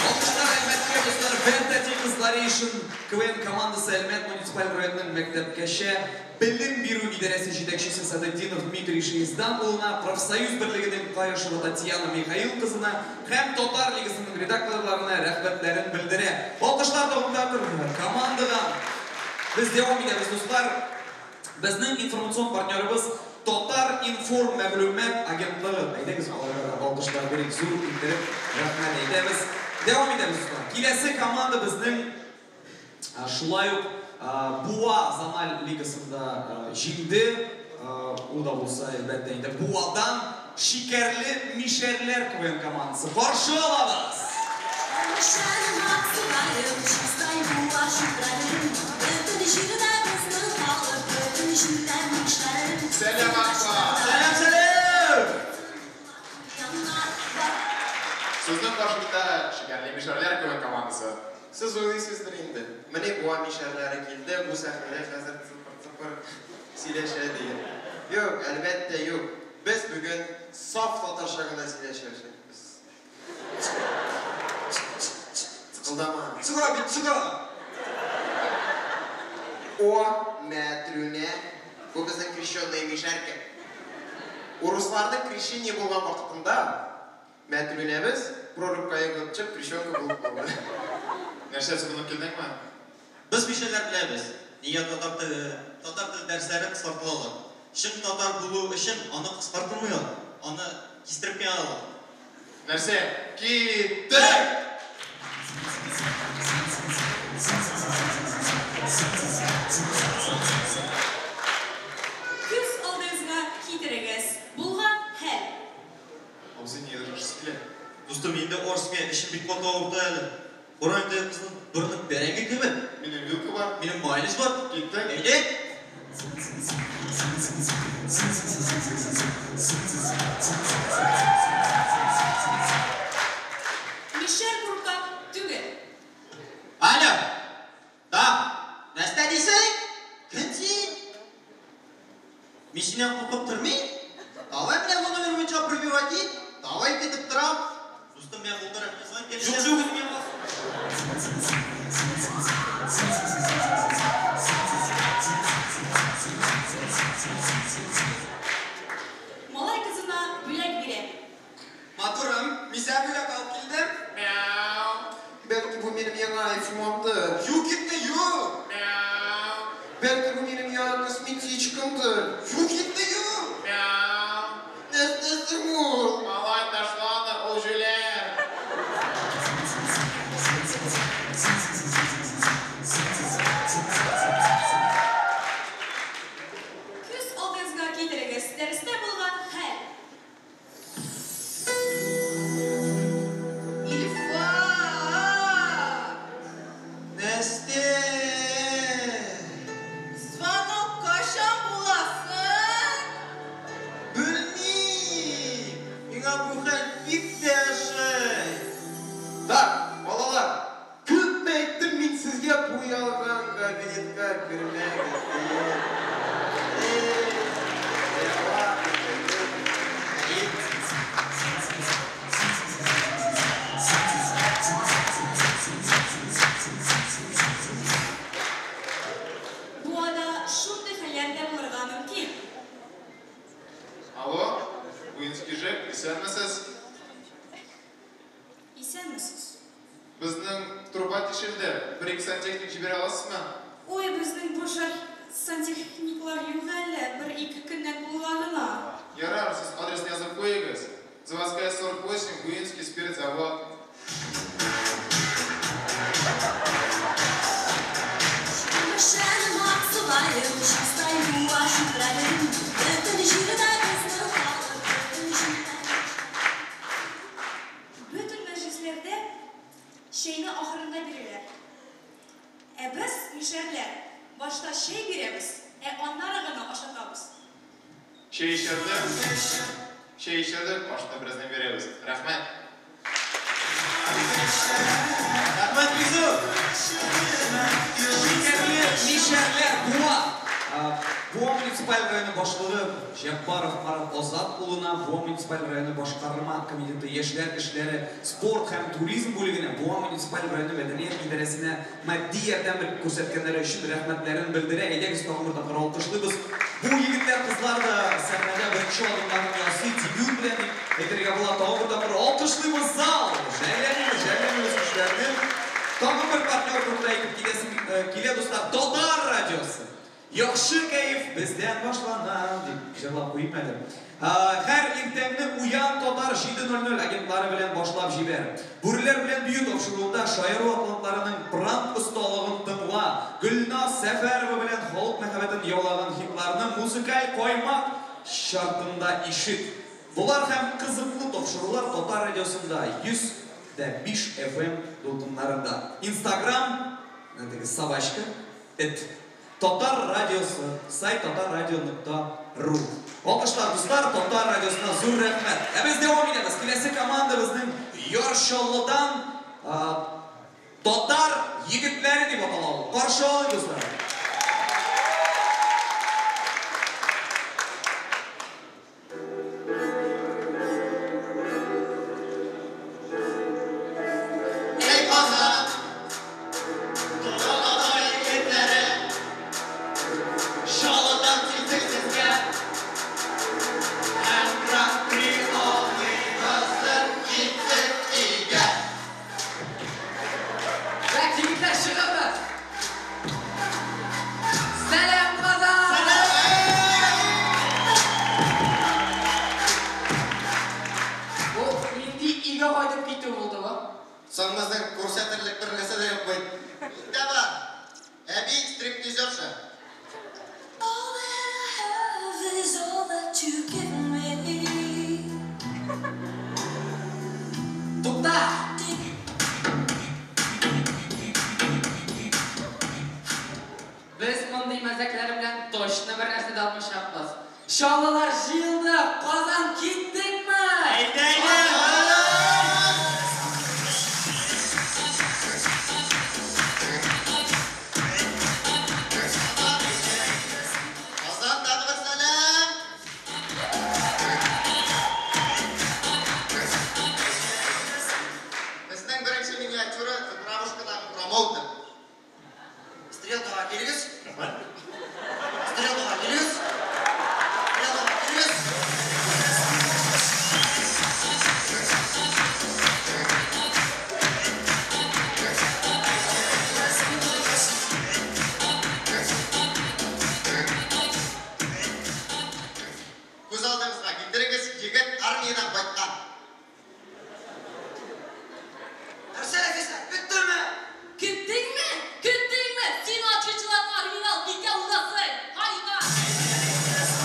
C: Алкышлар Әлмәткә, дуслар, Фэнтези кызлары өчен КВН командасы Әлмәт муниципаль районының мәктәпкәчә белем бирү идарәсе җитәкчесе Садетдинов Дмитрий Шеиздан улына, профсоюз берлегенең Каешева Татьяна Михаил кызына һәм Татар лигасының редакторларына рәхмәтләрен белдерә. Алкышлар тагын командага. Без дәвам итәбез, дуслар. Безнең информацион партнерыбыз Татар Информ мәгълүмат агентлыгы. Әйдәгез, аларга да алкышлар бирик, зур иттереп рәхмәт әйтәбез. Дәвам итәбез, дуслар. Киләсе команда безнең шулай ук Буа зональ лигасында җиңде. Ул да булса, әлбәттә инде, Буадан Шикәрле мишәрләр КВН командасы. Каршы алабыз!
E: Сәлам, Акбар!
C: Сәлам, сәлам!
E: Сезнең каршында Шикәрле мишәрләр КВН командасы.
M: Сез уйлыйсыздыр инде. Менә Буа мишәрләре килде, бу сәхнәдә хәзер цыпыр-цыпыр сөйләшә дигән. Юк, әлбәттә, юк. Без бүген саф татарча гына сөйләшәчәкбез. Тыкылдама.
C: Чыга бит, чыга!
M: О, мәтрүнә. Бу безнең крещенная мишәркә. Урысларның крещение булган вакытында мәтрүнәбез прорубька егылып төшеп, крещенка булып калды.
N: Нәрсә, сугынып килдеңме?
O: Без мишәрләр беләбез, нигә татар теле, татар теле дәресләре кыскартылалар. Чын татар булу өчен аны кыскартылмыйлар, аны кистереп кенә алалар.
N: Нәрсә, киттек!
H: Күз алдыгызга китерегез, булган хәл.
N: Абзый, нигәдер ашыйсы килә.
O: Дустым, инде ашыйсы килә, эчем бик каты авырта әле. Кара инде, кызның борыны бәрәңге кебек.
N: Минем вилка бар.
O: Минем майонез бар.
N: Киттек.
O: Әйдә.
H: Мишәр куркак түгел.
O: Алло. Да. Нәрсә дисең? Кем син? Мин синнән куркып тормыйм. Давай менә бу номер буенча пробивать ит. Давай көтеп торам. Дустым, мин булды, рәхмәт сиңа.
C: Юк, юк, үзеңә калсын.
H: Малай кызына бүләк бирә.
E: Матурым, мин сиңа бүләк алып килдем.
M: Мяу. Бәлки бу минем яңа айфонымдыр.
E: Юк инде, юк.
M: Мяу. Бәлки бу минем яңа косметичкамдыр.
E: Юк инде, юк.
N: Мяу.
M: Нәрсә ул?
N: Малай, ташла аны, ул җүләр.
H: Күз алдыгызга китерегез, дәрестә булган хәл.
L: Илфак!
O: Нәрсә?
L: Звонок кайчан буласың?
O: Белмим. Миңа бу хәл бик тә ошый.
M: Так, балалар, күпме әйттем мин сезгә бу ялган кабинетка кермәгез диеп. Эй, дәва ителде.
H: Буада шундый хәлләр дә булырга мөмкин.
N: Алло, Буинский ЖЭК, исәнмесез?
H: Исәнмесез.
N: Безнең труба тишелде. Бер-ике сантехник җибәрә аласызмы?
H: Ой, безнең пожар сантехниклар юк әле, бер-ике көннән булга гына.
N: Ярар, сез адресны язып куегыз. Заводская 48, Буинский спиртзавод.
B: Шәнем Аксубаем, Чистаем, Вашитралем, бөтен җирдә безнең халык, бөтен җирдә.
H: Бөтен мәҗлесләрдә чәйне ахырында бирәләр. Ә без, мишәрләр, башта чәй бирәбез, ә аннары гына ашатабыз.
N: Чәй эчердек. Чәй эчердек, ашны бераздан бирәбез. Рәхмәт.
C: Рәхмәт, Бизу! Шикәрле мишәрләр Буа. Буа муниципаль районы башлыгы Җәббаров Марат Азат улына, Буа муниципаль районы башкарма комитеты яшьләр эшләре, спорт һәм туризм бүлегенә, Буа муниципаль районы мәдәният идарәсенә матди ярдәм күрсәткәннәре өчен рәхмәтләрен белдерә. Әйдәгез, тагын бер тапкыр алкышлыйбыз. Бу егетләр, кызлар да сәхнәдә беренче адымнарын ясый, дебют белән дип әйтергә була. Тагын бер тапкыр алкышлыйбыз зал. Жәлләмибез, жәлләмибез көчләрне. Тагын бер партнер турында әйтеп киләсем килә, дуслар. Татар радиосы. Яхшы кәеф бездән башлана, дип җырлап куйыйм әле. Һәр иртәңне Уян Татар 7:00 агентлары белән башлап җибәр. Бүреләр белән бию тапшыруында шаяру атлантларының пранк осталыгын тыңла. Гөлназ Сәфәрова белән халык мәхәббәтен яулаган хитларны музыкаль каймак шартында ишет. Болар һәм кызыклы тапшырулар Татар радиосында 100,5 FM дулкыннарында. Инстаграм, теге собачка, эт. Татар радиосы, сайт татаррадио.ру. Алкышлар, дуслар, Татар радиосына зур рәхмәт. Ә без дәвам итәбез. Киләсе команда безнең Яр Чаллыдан Татар егетләре дип атала ул. Каршы алыйк, дуслар.
N: Эй, Казан,
B: what you've given me.
H: Тукта! Без мондый мәзәкләр белән точно бер нәрсә дә алмыйчакбыз. Чаллылар җыелды, Казан киттекме?
D: Әйдә, әйдә!
O: Казан тагы бер сәлам! Безнең беренче миниатюра Затравушкадагы промоутер.
G: Стрелкага килегез. Стрелкага килегез. Стрелкага килегез.
O: Күз алдыгызга китерегез, егет армиядән кайткан.
G: Нәрсә, Нәфисә, көттеме?
H: Көттеңме? Көттеңме? Син ачкычларны оригинал бикә узасың. Хайван!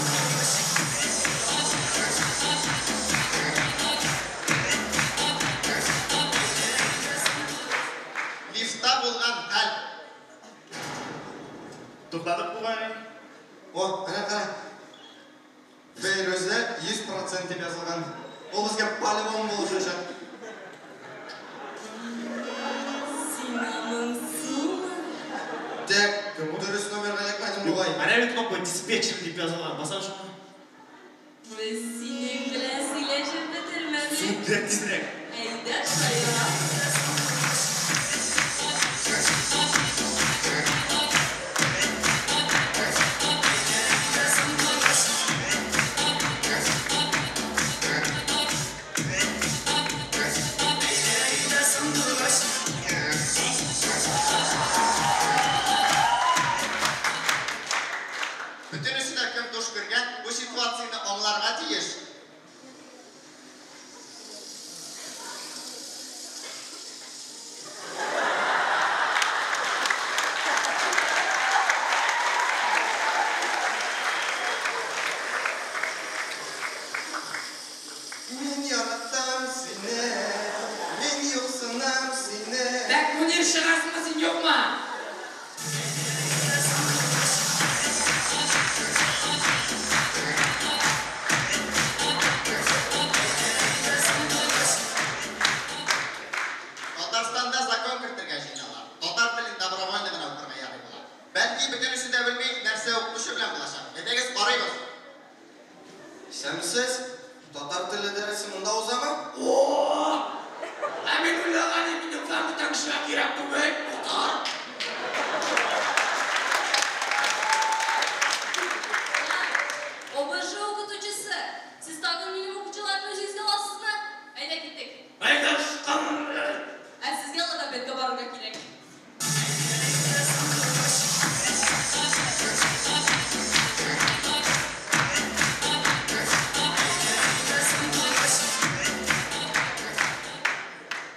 O: Лифтта булган хәл.
N: Туктадык бугай.
M: О, әнә кара. Фәйрүзә 100% дип язылган. Ул безгә по-любому булышачак.
H: Сиңа моңсумы?
M: Так, дөрес номерга эләкмәдем бугай.
D: Менә бит кнопка диспетчер дип язылган. Баса шуны.
H: Без синең белән сөйләшеп бетермәдек.
D: Сүндер тизрәк.
H: Әйдә, шаяра.
O: Бөтенесе дә кем туш кергән, бу ситуацияне аңларга тиеш.
M: Мин яратам сине, мин юксынам сине.
H: Так, Мөнир, чыгасыңмы син, юкмы?
O: Татарстанда закон кертергә җыеналар. Татар телен добровольно гына укырга ярый була. Бәлки бөтенесе дә белми, нәрсә укытучы белән булачак. Әйдәгез, карыйбыз.
M: Исәнмесез? Татар теле дәресе монда узамы?
H: О! Ә мин уйлаган идем, минем фән бүтән кешегә кирәк түгел. Утыр.
B: ОБЖ укытучысы, сез тагын минем укучыларны үзегезгә аласызмы? Әйдә киттек.
D: Әйдә, шыккан.
H: Ә сезгә логопедка барырга кирәк.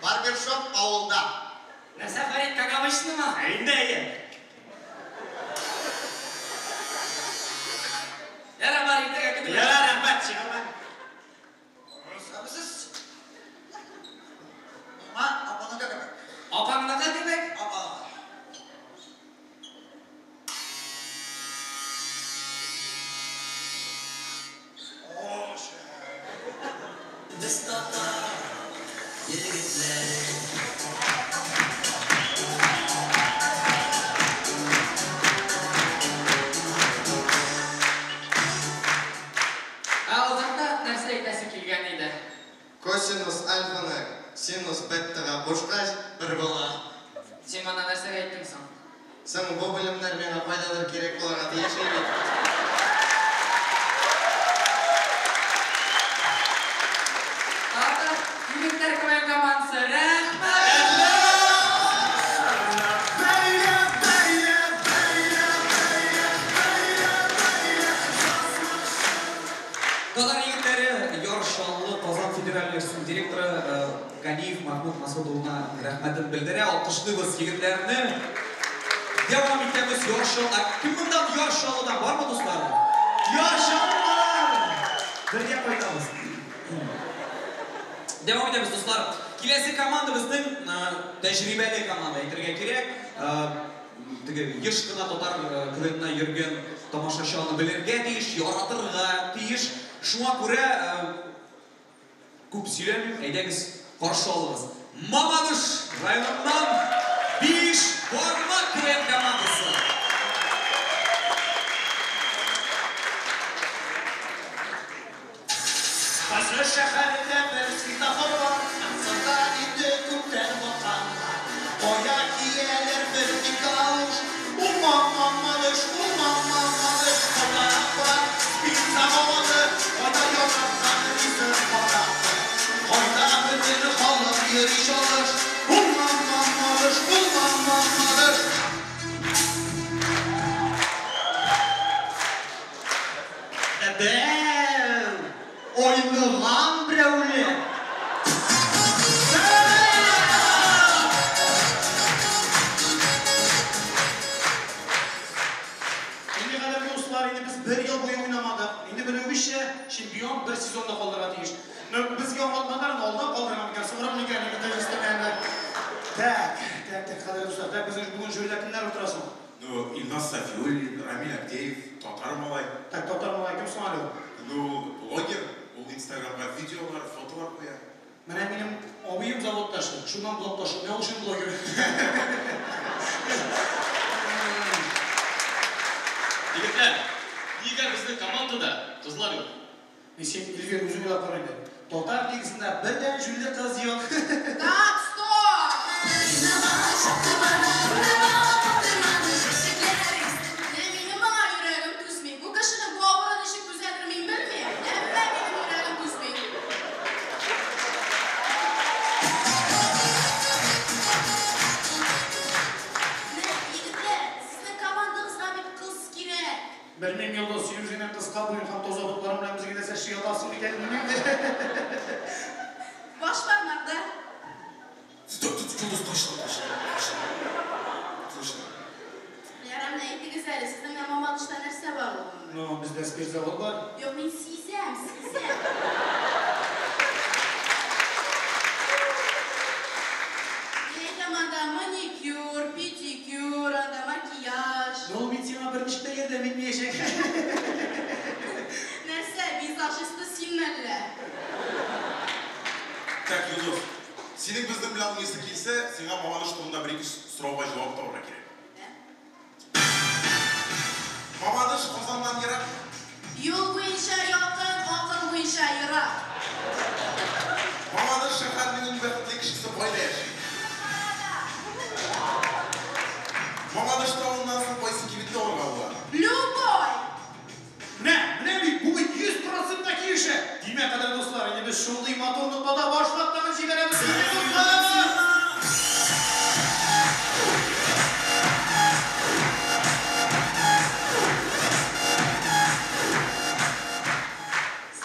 O: Барбершоп авылда.
F: Нәрсә, Фәрит, как обычно ма?
D: Инде әйе.
F: Ярар, бар, иртәгә көтеп.
D: Ярар, рәхмәт, чыгарма.
G: Исәнмесез? Миңа апаныкы кебек.
F: Апаңныкы кебек?
G: Апаныкы.
D: Без татар егетләре.
H: Ә азакта нәрсә әйтәсе килгән иде?
M: Косинус альфаны синус бетага кушкач, бер була.
H: Син моны нәрсәгә әйттең соң?
M: Соң бу белемнәр миңа кайдадыр кирәк булырга тиеш бит.
H: Татар егетләр КВН командасы, рәхмәт!
C: Татар егетләре Яр Чаллы Казан федераль университеты директоры Ганиев Махмуд Масуд улына рәхмәтен белдерә. Алкышлыйбыз егетләрне. Дәвам итәбез Яр Чаллы. Кем моннан Яр Чаллыдан бармы, дуслар? Яр Чаллылар! Бергә кайтабыз. Дәвам итәбез, дуслар. Киләсе команда безнең тәҗрибәле команда, әйтергә кирәк. Теге еш кына татар КВНына йөргән тамашачы аны белергә тиеш, яратырга тиеш. Шуңа күрә күп сөйләмим, әйдәгез, каршы алыгыз. Мамадыш районыннан Биш бармак КВН командасы.
D: Кайсы шәһәрдә бер светофор бар, ансында инде күптән батканнар. Кая кияләр бер галуш, ул Мамадыш, ул Мамадыш. Кайда бар спирт заводы, кайда яраткан ризык каракы, кайда бөтен халык йөри чалыш, ул Мамадыш, ул Мамадыш.
O: Әбәү! Айныган берәүле!
E: Инде, кадерле дуслар, инде без бер ел буе уйнамадык. Инде белүебезчә, чемпион бер сезонда калдырырга тиеш. Но безгә аңлатмадылар, инде алдан калдырган микән, соңрак микән, инде даже өстәмәгәннәр. Так, так, так, кадерле дуслар, так, безнең бүген жюрида кемнәр утыра соң?
N: Ну, Илназ Сафиуллин, Рамиль Актеев, татар малай.
E: Так, татар малай кем соң әле ул?
N: Ну, блогер, ул Инстаграмга видеолар, фотолар куя.
E: Менә минем абыем заводта эшли, шуннан блогташы, менә ул чын блогер.
P: Егетләр, нигә безнең командада кызлар юк?
E: Ни син, Эльвира, үзең уйлап кара инде. Татар лигасында бер дә җүнле кыз юк.
L: Так, стоп!
H: Менә минем моңа йөрәгем түзми. Бу кешенең бу авырын ничек түзәдер, мин белмим. Әмма минем йөрәгем түзми. Менә, егетләр, сезнең командагызга бит кыз кирәк.
E: Белмим, Йолдыз, син үзеңнең кыска буең һәм таза ботларың белән безгә нәрсә эшли аласың микән, белмим.
H: Баш бармакта.
N: Стоп, стоп, Йолдыз, точно, точно, точно. Точно.
H: Ярар, менә әйтегез әле, сезнең менә Мамадышта нәрсә бар ул?
E: Ну, бездә спиртзавод бар.
H: Юк, мин сизәм, сизәм. Мин әйтәм, анда маникюр, педикюр, анда макияж.
E: Ну, ул бит сиңа берничек тә ярдәм итмәячәк.
H: Нәрсә, визажисты син мәллә?
N: Так, Йолдыз, синең безнең белән уйныйсы килсә, сиңа Мамадыш турында бер-ике сорауга җавап табарга кирәк. Мамадыш Казаннан ерак?
H: Юл буенча якын, акыл буенча ерак.
N: Мамадыш шәһәренең иң бәхетле кешесе кайда яши? Мамадыш тавыннан соң кайсы кибеттә алырга була?
H: Любой!
E: Менә, менә бит, бу бит 100 процентка килешә. Димәк, кадерле дуслар, инде без шундый матур нотада башлап тагын җибәрәбез, кадерле дуслар!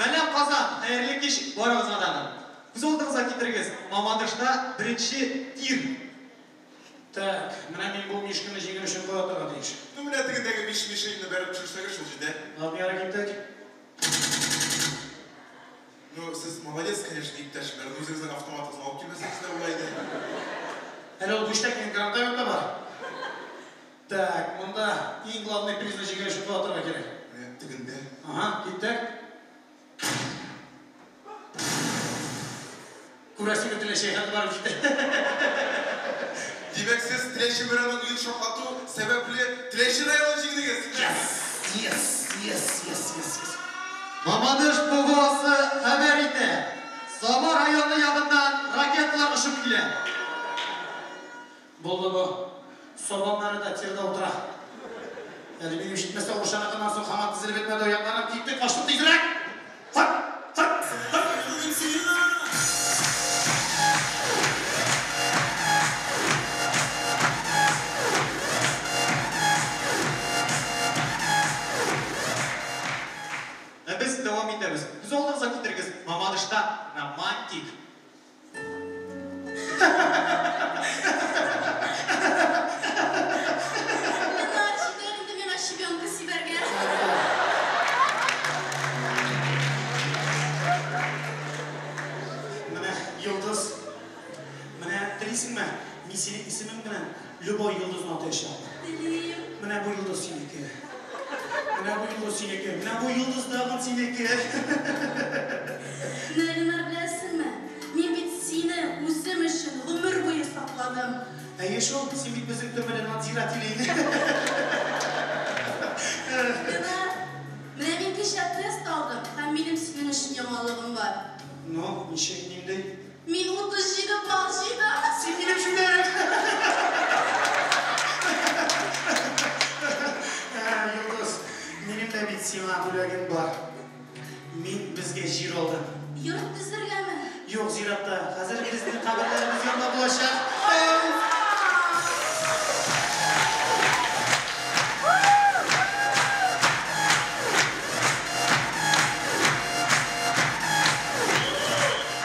O: Сәлам, Казан! Хәерле кич барыгызга да. Күз алдыгызга китерегез, Мамадышта беренче тир.
E: Так, менә мин бу мишканы җиңер өчен кая атарга тиеш?
N: Ну, менә тегендәге биш мишеньне бәреп төшерсәгез, шул җитә.
E: Ладно, ярый, киттек.
N: Ну, сез молодец, конечно, иптәш, бер үзегезнең автоматыгызны алып килмәсәгез дә була иде.
E: Әле ул пүчтәк минем гранатомет та бар. Так, монда иң главный призны җиңер өчен кая атарга кирәк?
N: Менә тегендә.
E: Ага, киттек. Күрәсеңме, Теләчегә хәтле барып җитте.
N: Димәк, сез Теләче мэрының өен шартлату сәбәпле Теләче районын җиңдегез.
E: Yes, yes, yes, yes, yes, yes.
O: Мамадыш ПВОсы хәбәр итә. Саба районы ягыннан ракеталар очып килә.
E: Булды бу. Саба мэры да тирда утыра. Әле минем җитмәсә уршаныкыннан соң һаман тезелеп бетмәде аякларым. Киттек, качтык тизрәк. Хоп, хоп, хоп.
O: Ә без дәвам итәбез. Күз алдыгызга китерегез, Мамадышта романтик.
H: Ленар, җитәр инде миңа щебенка сибәргә.
D: синең исемең белән любой йолдызны атаячакмын.
H: Телим.
D: Менә бу йолдыз синеке. Менә бу йолдыз синеке. Менә бу йолдыз тагын синеке.
H: Менә, Ленар, беләсеңме, мин бит сине үзем өчен гомер буе сакладым.
D: Әйе шул, син бит безнең төрмәдә надзиратель идең.
H: Ленар, менә мин кичә тест алдым һәм минем синең өчен яңалыгым бар.
D: Ну, ничек, нинди?
H: Мин 37 балл җыйдым.
D: Син минем җүләрем. Йолдыз, минем дә бит сиңа бүләгем бар. Мин безгә җир алдым.
H: Йорт төзергәме?
D: Юк, зиратта. Хәзер безнең каберләребез янда булачак.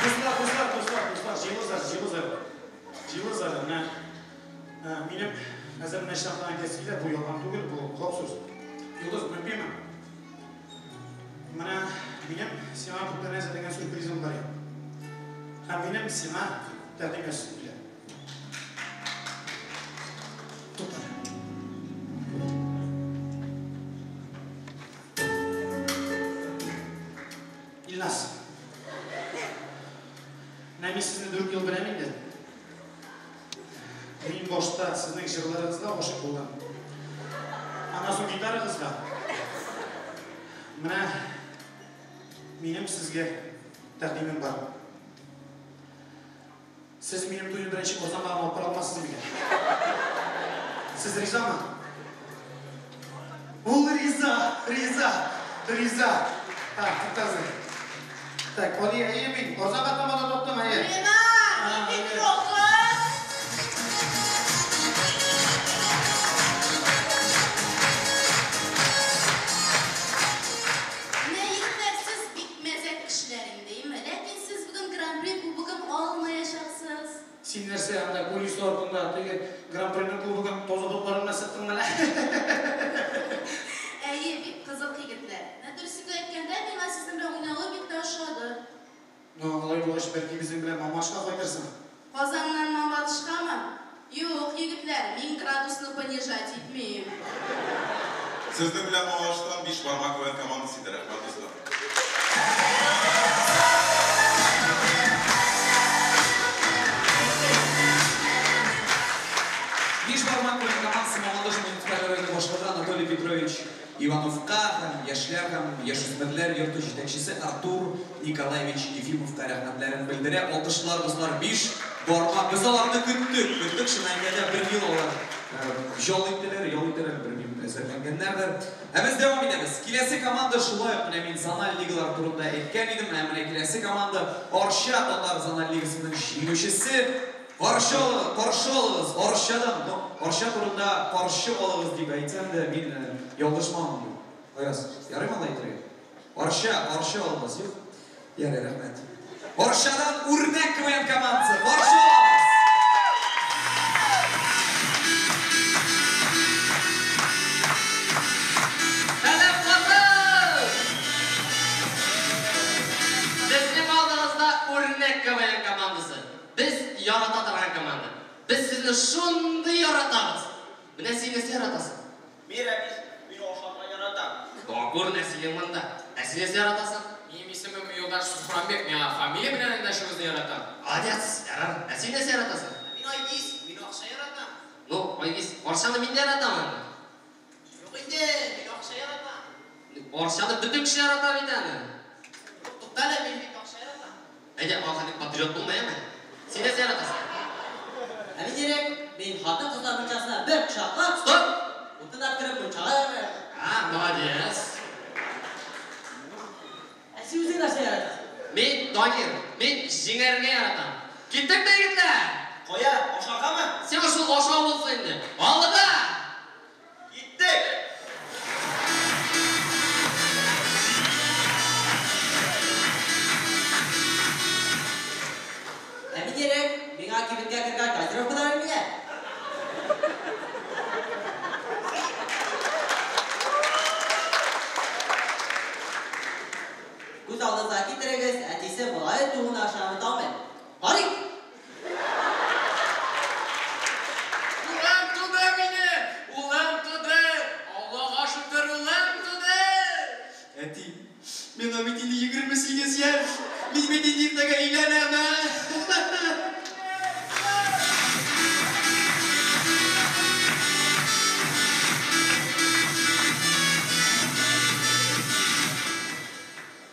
D: Дуслар, дуслар, дуслар, дуслар, җыелыгыз, җыелыгыз. Җыелыгыз әле, менә минем хәзер менә чаклы әйтәсе килә, бу ялган түгел, бу хак сүз. Йолдыз, мөмкинме? Менә минем сиңа күптән әзерләгән сюрпризым бар иде. Һәм минем сиңа тәкъдим ясыйм килә. Туктале. Илназ. Менә мин сезне 4 ел беләм инде. Мин башта сезнең җырларыгызга гашыйк булдым. Аннан соң гитарагызга. Менә минем сезгә тәкъдимем бар. Сез минем туйны беренче Казанга алып бара алмассыз микән? Сез ризамы? Ул риза, риза, риза. Так, туктагыз. Так, Алия, әйе мин Казанга тамада таптым, әйе.
H: Ленар, мин бит ялгыз. Менә егетләр, сез бик мәзәк кешеләр инде, әйеме? Ләкин сез бүген Гран-при кубогын алмаячаксыз.
D: Син нәрсә анда кулиса артында теге Гран-приның кубогын таза ботларыңа сыктың мәлә?
H: Әйе, бик кызык егетләр. Менә дөресен әйткәндә, миңа сезнең белән уйнавы бик тә ошады.
D: Ну, алай булгач, бәлки безнең белән Мамашка кайтырсың?
H: Казаннан Мамадышкамы? Юк, егетләр, мин градусны понижать итмим.
N: Сезнең белән Мамадыштан 5 бармак КВН командасы иде, рәхмәт, дуслар.
C: Биш бармак КВН командасы Мамадыш муниципаль районы башлыгы Анатолий Петрович Ивановка һәм яшьләр һәм яшүсмерләр йорты җитәкчесе Артур Николаевич Ефимовка рәхмәтләрен белдерә. Алкышлар, дуслар, 5 бармак. Без аларны көттек. Көттек, чын әйткәндә, бер ел алар ял иттеләр, ял итәләр, белмим, әзерләнгәннәрдер. Ә без дәвам итәбез. Киләсе команда шулай ук, менә мин зональ лигалар турында әйткән идем. Ә менә киләсе команда Арча татар зональ лигасының җиңүчесе. Каршы каршы алыгыз, Арчадан, ну, Арча турында каршы алыгыз дип әйтсәм дә, мин ялгышмам. Аяз, ярыймы алай әйтергә? Арча, каршы алыгыз, юк? Ярый, рәхмәт. Арчадан Үрнәк КВН командасы, каршы алабыз.
G: Сәлам, Казан! Безнең алдыгызда Үрнәк КВН командасы. Без ярата торган команда. Без сезне шундый яратабыз. Менә син нәрсә яратасың?
E: Мин Рәмис, мин ашарга яратам.
G: Күр нәрсәгә монда. Ә син нәрсә яратасың?
E: Минем исемем Юлдаш Сухранбек, миңа фамилия белән эндәшүегезне яратам.
G: Молодец, ярар. Ә син нәрсә яратасың?
E: Мин Айгиз, мин акча яратам.
G: Ну, Айгиз, Арчаны мин дә яратам аны.
E: Юк инде, мин акча яратам.
G: Арчаны бөтен кеше ярата бит аны.
E: Туктале, мин бит акча яратам.
G: Әйдә, ахыры патриот булма, әме? Син нәрсә яратасың?
Q: Ә мин Ирек, мин хатын-кызлар мунчасына бер кочаклап,
G: Стоп!
Q: Утын алып кереп мунчага яратам.
G: А, молодец.
Q: Ә син үзең нәрсә яратасың?
G: Мин Данир, мин җиңәргә яратам. Киттекме, егетләр?
E: Кая, ашаргамы?
G: Сиңа шул ашау булсын инде. Алга!
E: Киттек!
Q: Ә мин Ирек, миңа кибеткә кергән газировка да бирмиләр. Күз алдыгызга китерегез, әтисе малае тууына ышанып бетә алмый. Карыйк!
E: Миңа бит инде 28 яшь. Мин бит инде иртәгә өйләнәм, ә?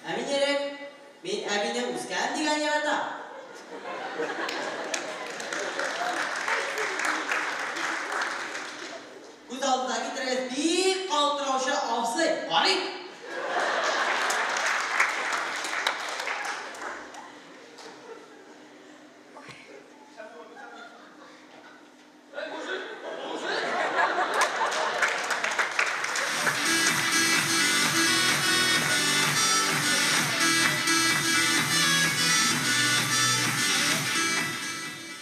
Q: Ә мин Ирек, мин әбинең үскән дигән яратам. Күз алдына китерегез, бик калтыраучы абзый, карыйк.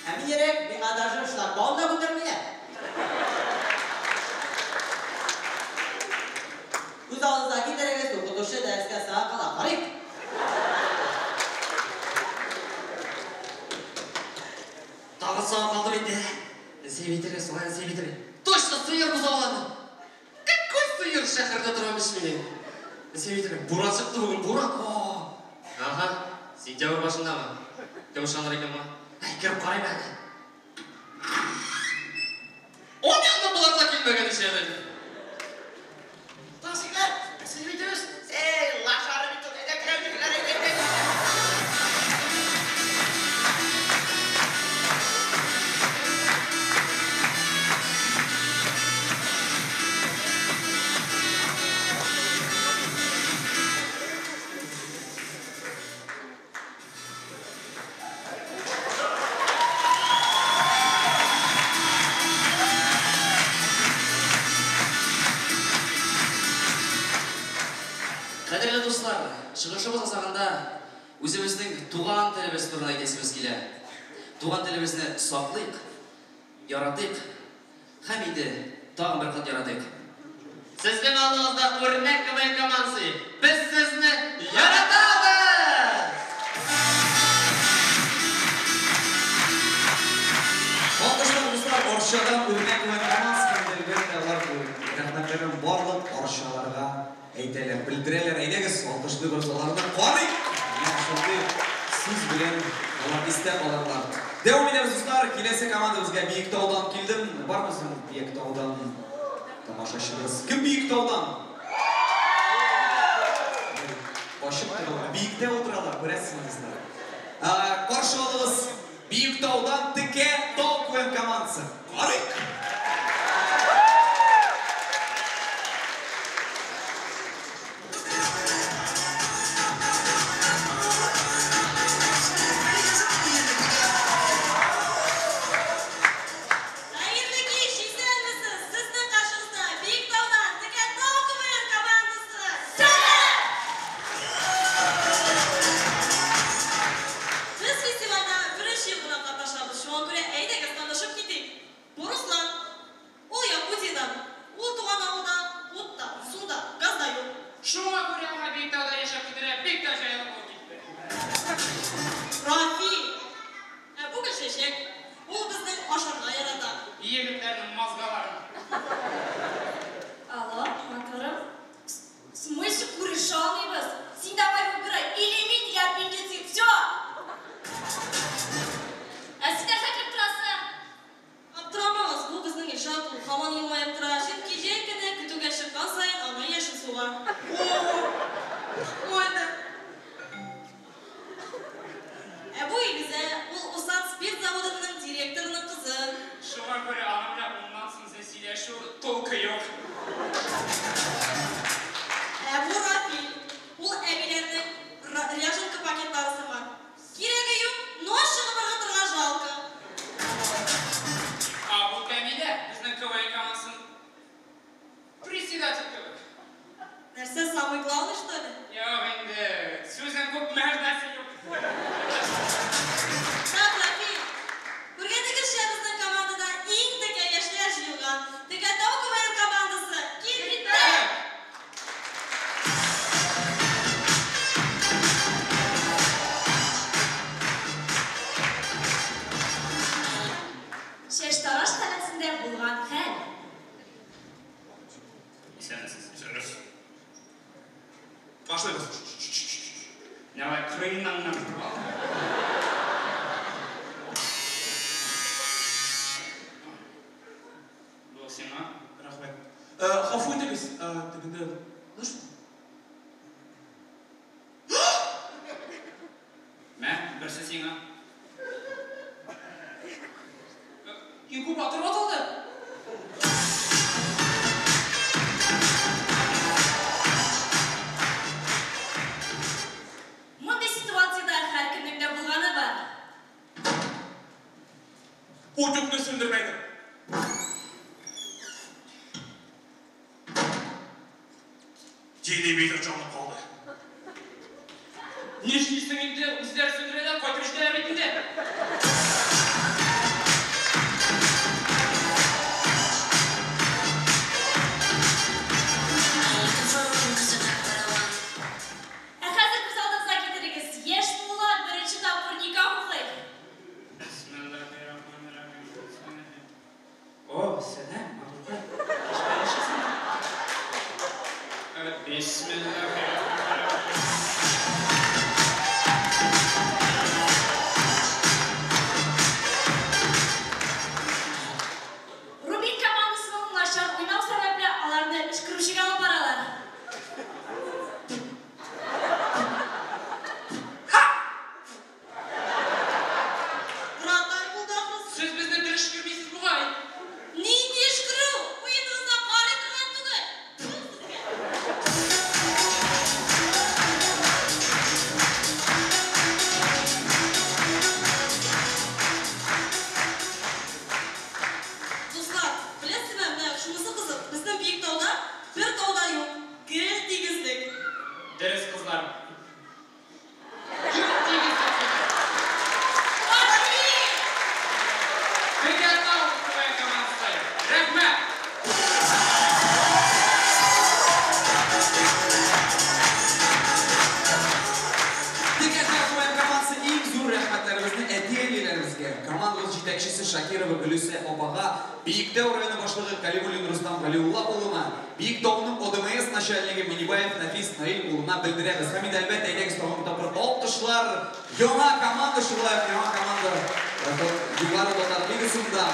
Q: Ә мин Ирек, миңа даже шлагбаум да күтәрмиләр. Күз алдыгызга китерегез, укытучы дәрескә сага кала. Карыйк.
G: Тагын соңга калдым инде. Нәрсә әйтергә соң, нәрсә әйтергә? Точно сыер бозаулады. Какой сыер шәһәрдә торам ич минем. Нәрсә әйтергә? Буран чыкты бүген, буран. О! Ага, сентябрь башындамы? Кем ышаныр икән моңа? Әй, кереп карыйм әле. Ун елны болар да килмәгән ич әле.
O: Тасиклар, сез бит дөрес. Эй, лошары бит ул, әйдә керәм егетләр, әйдә, әйдә.
G: Кадерле дуслар, чыгышыбыз азагында үзебезнең туган телебез турында әйтәсебез килә. Туган телебезне саклыйк, яратыйк һәм инде тагын бер кат яратыйк.
E: Сезнең алдыгызда үрнәк КВН командасы. Без сезне яратабыз!
C: Алкышлар, дуслар, Арчадан үрнәк КВН командасы һәм дә, әлбәттә, алар рәхмәтләрен барлык арчаларга әйтәләр, белдерәләр. Әйдәгез, алкышлыйбыз аларны. Карыйк! Менә шундый сүз белән алар истә калырлар. Дәвам итәбез, дуслар. Киләсе командабызга Биектаудан килдем. Бармы соң Биектаудан тамашачыбыз? Кем Биектаудан? Качып торалар, биектә утыралар, күрәсезме, дуслар? Каршы алыгыз Биектаудан Текә Тау КВН командасы. Карыйк!
B: Хәерле кич, исәнмесез! Сезнең каршыгызда Биектаудан Текә Тау КВН командасы. Сәлам! Без фестивальдә беренче ел гына катнашабыз, шуңа күрә әйдәгез танышып китик. Бу Руслан. Ул Якутиядән. Ул туган авылда ут та, су да, газ да юк.
R: Шуңа күрә аңа Биектауда яшәп китәргә бик тә җайлы булып китте.
B: Рафи! Ә бу Гөлчәчәк. Ул безнең ашарга ярата.
R: Егетләрнең мозгаларын.
B: Алло, матурым. В смысле күрешә алмыйбыз? Син давай выбирай, или мин, или аппендицит, все! Ә син нәрсә кереп торасың? Аптырамагыз, бу безнең Илшат, ул һаман елмаеп тора, чөнки җәй көне көтүгә чыккан саен аңа яшен суга. О, прикольно!
F: Давай, кырыеннан гына күреп ал. Бу сиңа.
C: Рәхмәт. Гафу итегез, тегендә нәрсә?
F: Мә, берсе сиңа. Инкубатор ватылды.
H: Мондый ситуациядә һәркемнең дә булганы бар.
C: Утюгны сүндермәдем. Телевизор жанып калды.
R: Нишлисең инде, үзләре сүндерәләр, кайтып җитәләр бит инде.
H: Ә хәзер күз алдыгызга китерегез, яшь мулла беренче тапкыр никах укый.
F: О, сәлам, матуркай. Кичкә яшисең.
R: Бисмиллахиррахманиррахим.
H: Рубин командасының начар уйнау сәбәпле, аларны өшкерүчегә алып баралар.
K: Вратарь булды ахрысы.
R: Сез безне дөрес өшкермисез бугай.
H: Нинди өшкерү? Уеныгызда карый торган түгел. Тфү сезгә.
K: Дуслар, беләсезме, менә шунысы кызык, безнең Биектауда бер тау да юк, гел тигезлек.
R: Дөрес, кызлар. Юк тигезлек.
H: Пошли!
R: Биектау КВН командасы. Рәхмәт.
C: Текәтау КВН командасы иң зур рәхмәтләребезне әти-әниләребезгә, командабыз җитәкчесе Шакирова Гөлүсә апага, Биектау районы башлыгы Калимуллин Рустам Галиулла улына, Биектауның ОДМС начальнигы Минибаев Нәфис Наил улына белдерәбез. Һәм инде әлбәттә, әйдәгез тагын бер тапкыр алкышлар яңа команда шулай ук яңа команда Югары Татар лигасында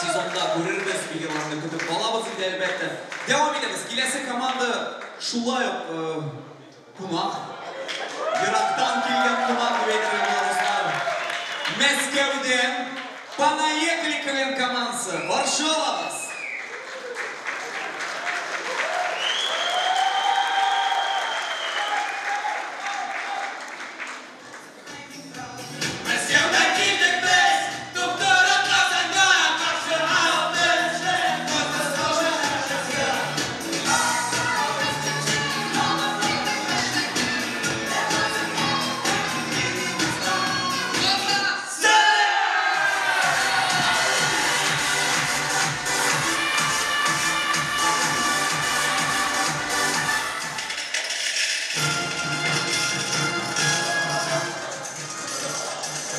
C: сезонда күрербез, лидерларны көтеп калабыз инде әлбәттә. Дәвам итәбез. Киләсе команда шулай ук кунак. Ерактан килгән кунак дип әйтергә була, дуслар. Мәскәүдән Понаехали КВН командасы. Каршы алабыз.
E: Мәскәүдән килдек без, туп-туры Казанга, каршы алды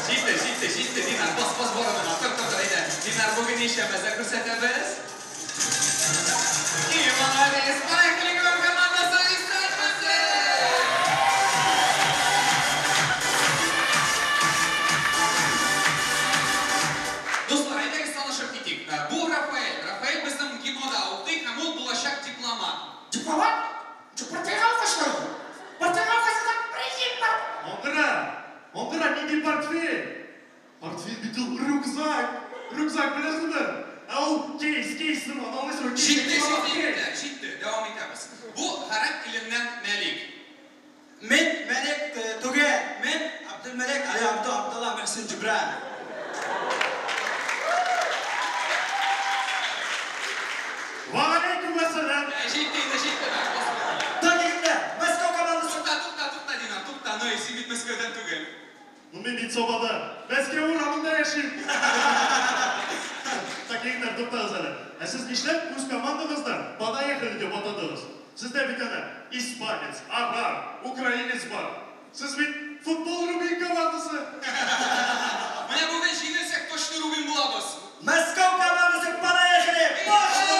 C: Җитте, җитте, җитте, Динар, бас, бас борыныңа, тор, тор, тор, әйдә. Динар, бүген ничә мәзәк күрсәтәбез? И, молодец, Поехали КВН командасы, исәнмесез! Дуслар, әйдәгез танышып китик. Бу Рафаэль. Рафаэль безнең МГИМОда укый һәм ул булачак дипломат.
D: Дипломат? Партиягә укышлы. Партиягә укыйсың, президент.
N: Аңгыра! Аңгыра, нинди портфель? Портфель бит ул рюкзак! Рюкзак беләсеңме? Ә ул кейс, кейс сыман, аңлыйсыңмы? Кейс,
C: Җитте,
N: кейс,
C: җитте,
N: кейс.
C: егетләр, җитте. Дәвам итәбез. Бу гарәп иленнән Мәлик.
I: Мин Мәлик түгел, мин Абдулмәлик Али Абду Абдулла Мөхсин Җибран.
N: Вәгаләйкүм әссәлам!
C: Җитте инде, җитте.
I: Так, егетләр, Мәскәү командасы.
C: Тукта, тукта, тукта, Динар, тукта. Ну, син бит Мәскәүдән түгел.
N: Ну, мин бит Сабада, Мәскәү урамында яшим. Так, егетләр, туктагыз әле. Ә сез нишләп үз командагызда «Понаехали» дип атадыгыз? Сездә бит әнә испанец, араб, украинец бар. Сез бит футбол Рубин командасы.
C: Менә бүген җиңелсәк, точно Рубин булабыз.
I: Мәскәү командасы «Понаехали»! Пошли!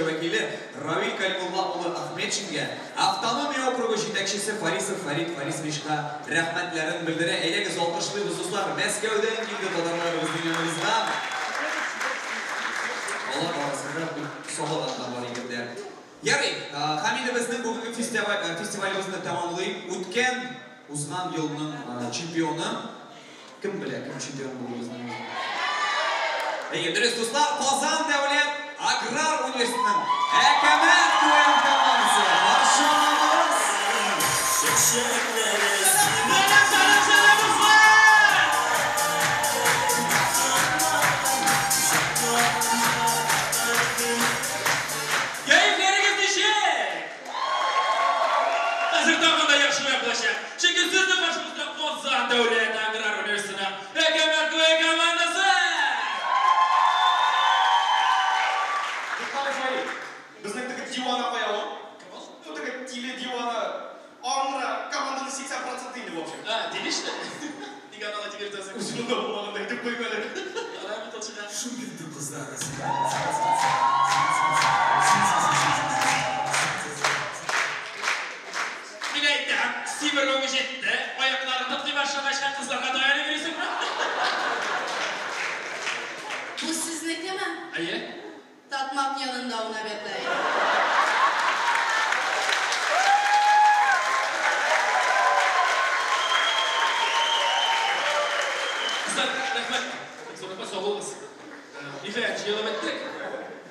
C: буенча вәкиле Равил Калимулла улы Ахметшингә, автономия округы җитәкчесе Фарисов Фарид Фарисовичка рәхмәтләрен белдерә. Әйдәгез, алкышлыйбыз, дуслар. Мәскәүдән килде татарлар безнең яныбызга. Алар арасында бик Сабадан да бар егетләр. Ярый, һәм инде безнең бүгенге фестивалебезне тәмамлыйк. Үткән, узган елның чемпионы. Кем белә, кем чемпион булды безнең? Әйе, дөрес, дуслар, Казан дәүләт аграр университетының Әкәмәт КВН командасы. Каршы алабыз.
D: Сәлам, сәлам, сәлам, дуслар! Кәефләрегез ничек? Хәзер тагын да яхшырак булачак. Чөнки сезнең каршыгызда Казан дәүләт аграр университетының Әкәмәт КВН командасы!
E: Туктале, Фаил. Безнең теге дивана кая ул? Ну, теге тиле дивана. Аңра, команданың 80% инде, в общем.
P: А, дилешме? Нигә аны алай дип йөртәсең?
E: Үзе монда булмаганда әйтеп куйма әле.
P: Ярар бит ул чыга.
A: Шундый итеп кызлар.
P: Мин әйтәм, симерүең җитте, аякларың тытлый башлагач һәм кызларга таянып йөрисеңме?
K: Бу сезнекеме?
P: Әйе.
K: Татмак янында уйнап ята иде.
P: Кызлар, рәхмәт. Зур рәхмәт, сау булыгыз. Ниһаять, җыелып беттек.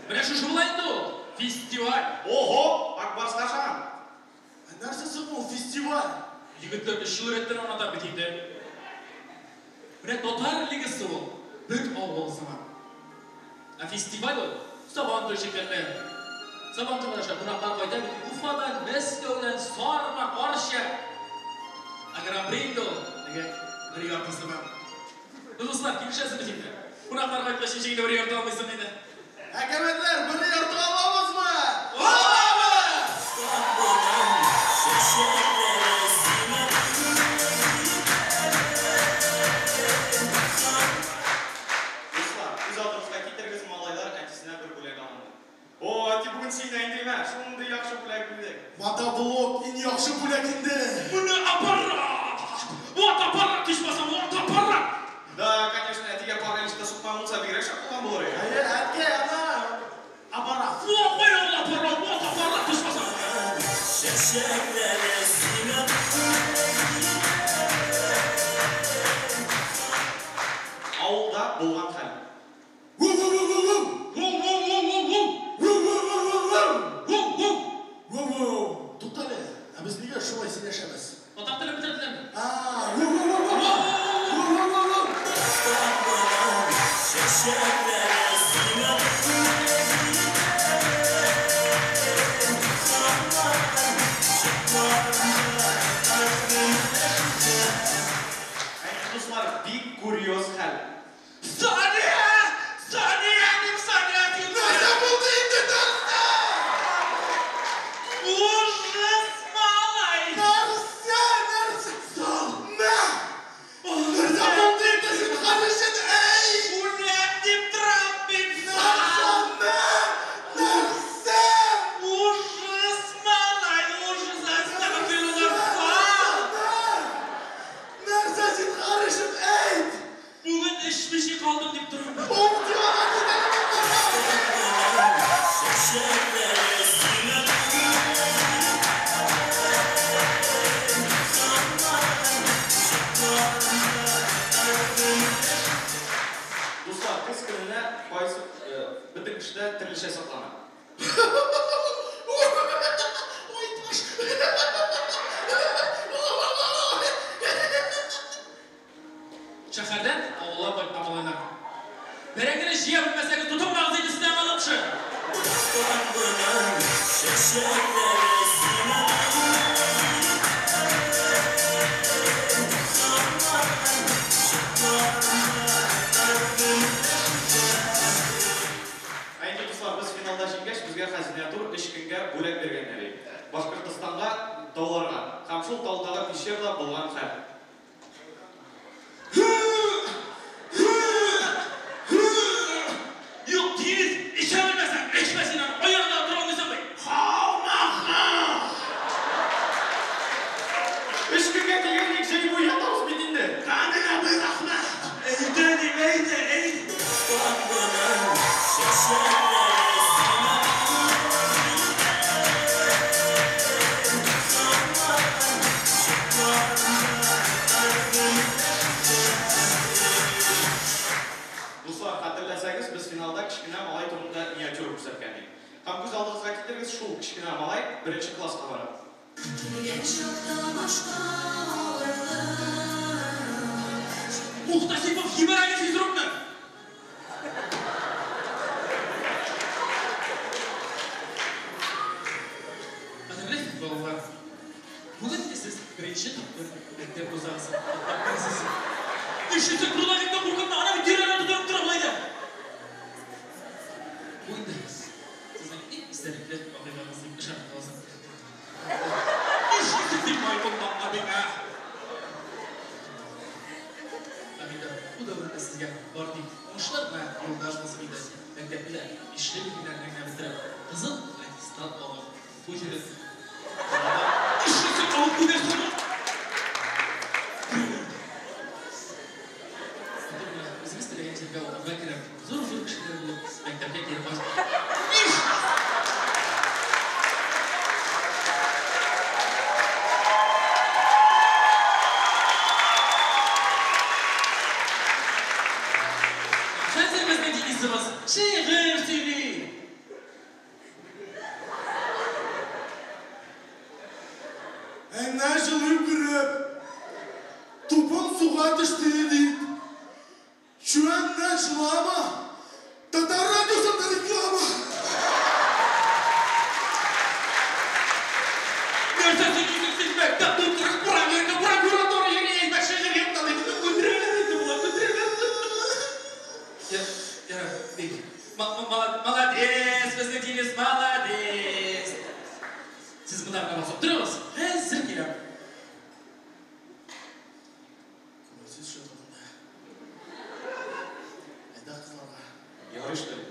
P: Менә шушы була инде ул, фестиваль.
E: Ого, Ак Барска ошаган.
N: Ә нәрсә соң ул фестиваль?
P: Егетләр өч ел рәттән аңлата бит инде. Менә татар лигасы ул, бер авыл сыман. Ә фестиваль ул, Сабан туе шикелле. Сабан туйга да кунаклар кайта бит Уфадан, Мәскәүдән, Сарма, Арча. Ә Гран-при инде ул, теге бер ярты сыман. Ну, дуслар, килешәсез бит инде. Кунаклар кайткач, ничек инде бер ярты алмыйсың инде?
N: Әкәмәтләр, бер ярты алабызмы?
P: Алабыз!
E: Дуслар, күз алдыгызга китерегез, малайлар әтисенә бер бүләк алынды. О, әти, бүген син инде, шундый яхшы бүләк бүләк.
N: Мотоблок иң яхшы бүләк инде.
P: Менә аппарат! Вот аппарат, ичмасам, вот аппарат!
E: Да, конечно, әтигә пар элешкә сукмагың булса, бигрәк шәп булган булыр иде.
N: Әйе, әткәй, ана аппарат.
P: Во, кая ул аппарат, вот аппарат, ичмасам.
E: Авылда булган хәл.
N: Ву-ву-ву-ву-ву!
P: Ву-ву-ву-ву-ву!
N: Ву-ву-ву-ву-ву!
P: Ву-ву!
N: Ву-ву! Туктале, ә без нигә шулай сөйләшәбез?
P: Татар телен бетерделәрме?
N: А, ву-ву-ву-ву! Ву-ву-ву-ву!
E: Әйе, дуслар, бик курьез хәл.
P: Сания! Сания дим, Сания дим!
N: Нәрсә булды инде, нәрсә?
P: Ужас, малай!
N: Нәрсә, нәрсә? Салма! Нәрсә булды инде син хәлешен, әй?
P: Үләм дип торам бит!
N: Нәрсә? Нәрсә?
P: Ужас, малай, ужас, әстәгъфируллах!
N: Нәрсә син хәлешен, әйт?
P: Бүген эчмичә калдым дип торам.
N: Уф, дивана китәле.
E: Дуслар, көз көненә кайсы бөтен кеше дә төрлечә саклана.
N: Ой, таш.
P: Шәһәрдән авылга кайткан малайлар. Бәрәңгене җыя белмәсәгез, тотынмагыз инде сезне аңа лучше.
E: Ә инде, дуслар, без финалда җиңгәч, безгә Хәзинә тур өч көнгә бүләк биргәннәр иде. Башкортостанга тауларга һәм шул таудагы пещерада булган хәл.
P: Юк, тиз, эчә белмәсәң, эчмә син аны, аягыңда
E: Әйдәгез, шул кечкенә малай беренче класска бара.
B: Килгән чакта башка авырлык.
P: Мухтасипов, җибәр әле физрукны! Кадерле балалар, бүген инде сез беренче тапкыр мәктәп бусагасын атлап керәсез. Өченче трудовикны куркытма, ана бит йөрәгенә тутырып тора болай да. Бу инде сезнең иң истәлекле вакыйгагыз дип ышанып каласың. Нишлисең син, Майкл бит, ә? Һәм инде бу дәвердә сезгә бары тик уңышлар гына юлдаш булсын иде. Мәктәпне дә бишле билгеләрне генә бетереп, кызыл аттестат алып, бу җирен Нишлисең, алып куйдырсың? Үзегез теләгән җиргә укырга кереп, зур-зур кешеләр булып, мәктәпкә кире кайт. Хәзер безнең Денисыбыз шигырь сөйли.
N: Әнә җылы үкереп, тупым суга төште дип. Чүәннән жылама, татар радиосында реклама.
P: Нәрсә сөйлисең син, мәктәп тутырып, проверка, прокуратура йөри, әйбәт шигырь ятта дип. Үтерәләр инде болар, үтерәләр. Ярар, бик. Молодец, безнең Денис, молодец. Сез монда гына басып торыгыз, хәзер киләм.
N: Күңелсез чыгып монда. Әйдә кызларга.
C: Ярый что ли?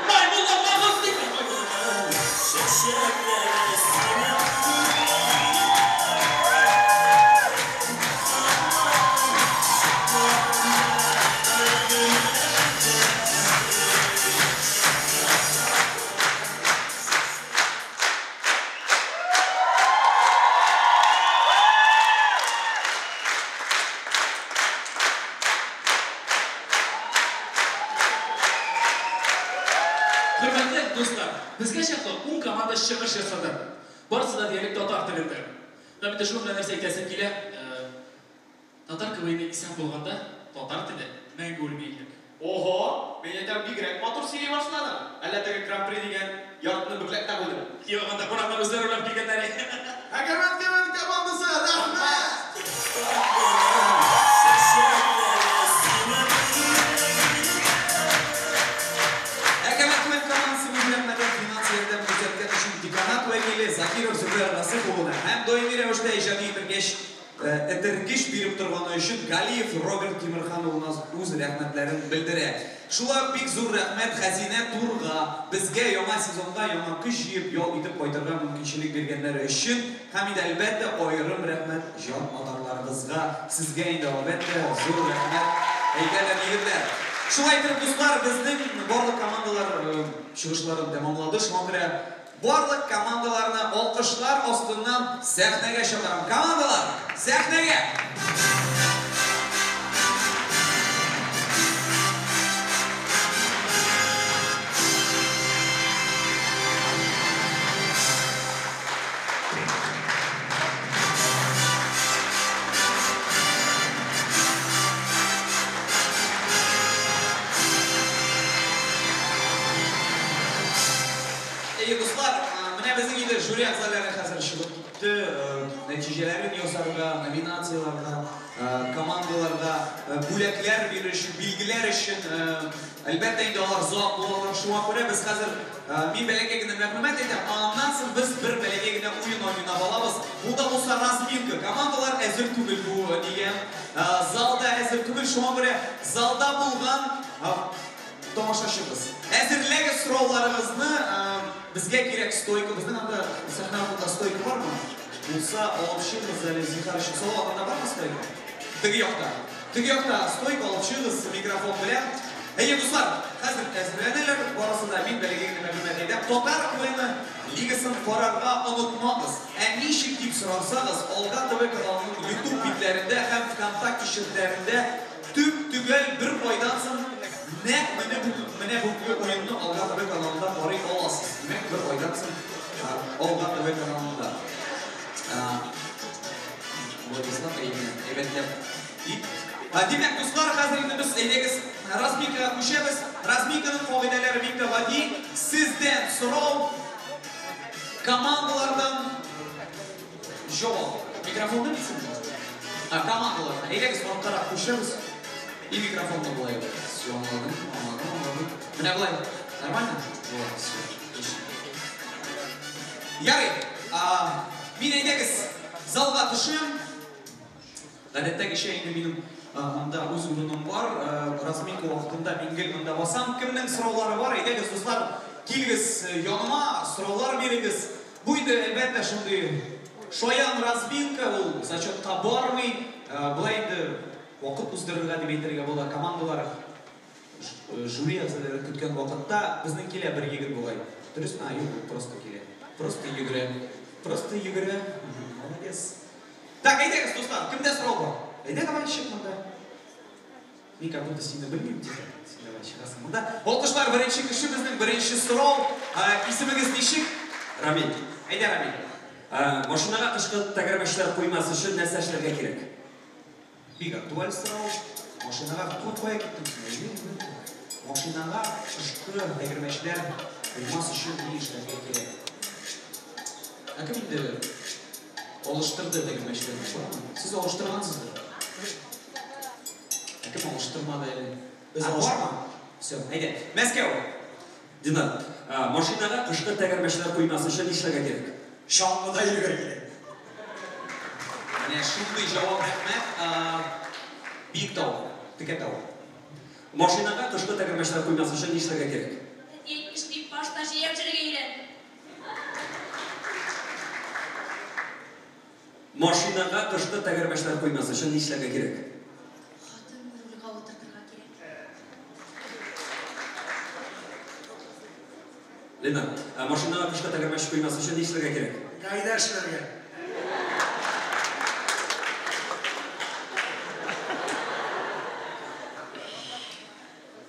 P: Маймыллармагыз дип.
D: Чәчәкләре синең.
P: Хөрмәтле дуслар, безгә чаклы 10 команда чыгыш ясады. Барысы да диярлек татар телендә. Һәм инде шуның белән нәрсә әйтәсем килә, татар КВНы исән булганда, татар теле мәңге үлмәячәк.
E: Ого, мин әйтәм, бигрәк матур сөйли башладың. Әллә теге Гран-при дигән яртыны бөкләп тә куйдың.
P: Юк, анда кунаклар үзләре уйлап килгәннәр.
N: Әкәмәт КВН командасы, рәхмәт!
C: Әкәмәт КВН командасы бу бүләкләргә финанс ярдәм күрсәткән өчен деканат вәкиле Закиров Зөфәр Насыйп улына һәм даими рәвештә иҗади этергеч биреп торганы өчен Галиев Роберт Тимерхан улына үз рәхмәтләрен белдерә. Шулай ук бик зур рәхмәт Хәзинә Турга безгә яңа сезонда яңа көч җыеп ял итеп кайтырга мөмкинчелек биргәннәре өчен һәм инде әлбәттә аерым рәхмәт җан атарларыгызга. Сезгә инде әлбәттә зур рәхмәт әйтәләр егетләр. Шулай итеп, дуслар, безнең барлык командалар чыгышларын тәмамлады. Шуңа күрә барлык командаларны алкышлар астыннан сәхнәгә чакырам. Командалар, сәхнәгә! Әйе, дуслар, менә безнең инде жюри әгъзалары хәзер чыгып китте. Нәтиҗәләрен ясарга, номинацияләргә, командаларга бүләкләр бирер өчен, билгеләр өчен, әлбәттә инде алар зур булалар. Шуңа күрә без хәзер мин бәләкәй генә мәгълүмат әйтәм, аннан соң без бер бәләкәй генә уен уйнап алабыз. Бу да булса разминка. Командалар әзер түгел бу дигән, залда әзер түгел. Шуңа күрә залда булган тамашачыбыз. Әзерләгез сорауларыгызны, безгә кирәк стойка. Безнең анда сәхнә артында стойка бармы? Булса, алып чыгыгыз әле, зинһар өчен. Салават, анда бармы стойка? Теге якта. Теге якта стойка алып чыгыгыз микрофон белән. Әйе, дуслар, хәзер әзерләнәләр. Барысы да мин бәләкәй генә мәгълүмат әйтәм. Татар КВНы лигасын карарга онытмагыз. Ә ничек дип сорасагыз, Алга ТВ каналының YouTube битләрендә һәм ВКонтакте челтәрендә төп-төгәл бер айдан соң Нәкъ менә бу менә бүгенге уенны Алга ТВ каналында карый аласыз. Димәк, бер айдан соң Алга ТВ каналында. Владислав әйбәт, әйбәтләп. Димәк, дуслар, хәзер инде без әйдәгез разминкага күчәбез. Разминканың кагыйдәләре бик тә гади. Сездән сорау, командалардан җавап. Микрофонны дисеңме? А, командалардан. Әйдәгез, арткарак күчәбез. И микрофонны болай. Все, аңладым, аңладым, аңладым. Менә болай. Нормально? Вот, все. Отлично. Ярый. Мин әйдәгез залга төшәм. Гадәттәгечә инде минем монда үз урыным бар. Разминка вакытында мин гел монда басам. Кемнең сораулары бар? Әйдәгез, дуслар, килегез яныма, сораулар бирегез. Бу инде, әлбәттә, шундый шаян разминка, ул зачетка бармый. Болай инде вакыт уздырырга дип әйтергә була. Командалар жюри әгъзалары көткән вакытта безнең килә бер егет бугай. Дөресме? А, юк, ул просто килә. Просто йөгерә. Просто йөгерә. Молодец. Так, әйдәгез, дуслар, кемдә сорау бар? Әйдә, давай, чык монда. Мин как будто сине белмим, типа. Син давай чыгасың монда. Алкышлар, беренче кеше безнең беренче сорау. Исемегез ничек?
S: Рамил.
C: Әйдә, Рамил.
S: Машинага кышкы тәгәрмәчләр куймас өчен нәрсә эшләргә кирәк?
C: Бик актуаль сорау. Машинага кая киттең син? Машинага кышкы тәгәрмәчләр куймас өчен ни эшләргә кирәк? Ә кем инде алыштырды тәгәрмәчләрне? Бармы? Сез алыштыргансыздыр. Ә кем алыштырмады әле?
S: Без
C: А, бармы? Все, әйдә. Мәскәү.
S: Динар, машинага кышкы тәгәрмәчләр куймас өчен нишләргә кирәк?
T: Чаңгыда йөрергә кирәк.
C: Менә шундый җавап, рәхмәт. Биектау, Текәтау.
S: Машинага кышкы тәгәрмәчләр куймас өчен нишләргә кирәк?
B: Әти әйтмешли, башта җәяү йөрергә өйрән.
S: Машинага кышкы тәгәрмәчләр куймас өчен нишләргә кирәк?
B: Хатын рульгә утыртырга кирәк.
S: Лена, машинага кышкы тәгәрмәч куймас өчен нишләргә кирәк?
T: ГАИда эшләргә.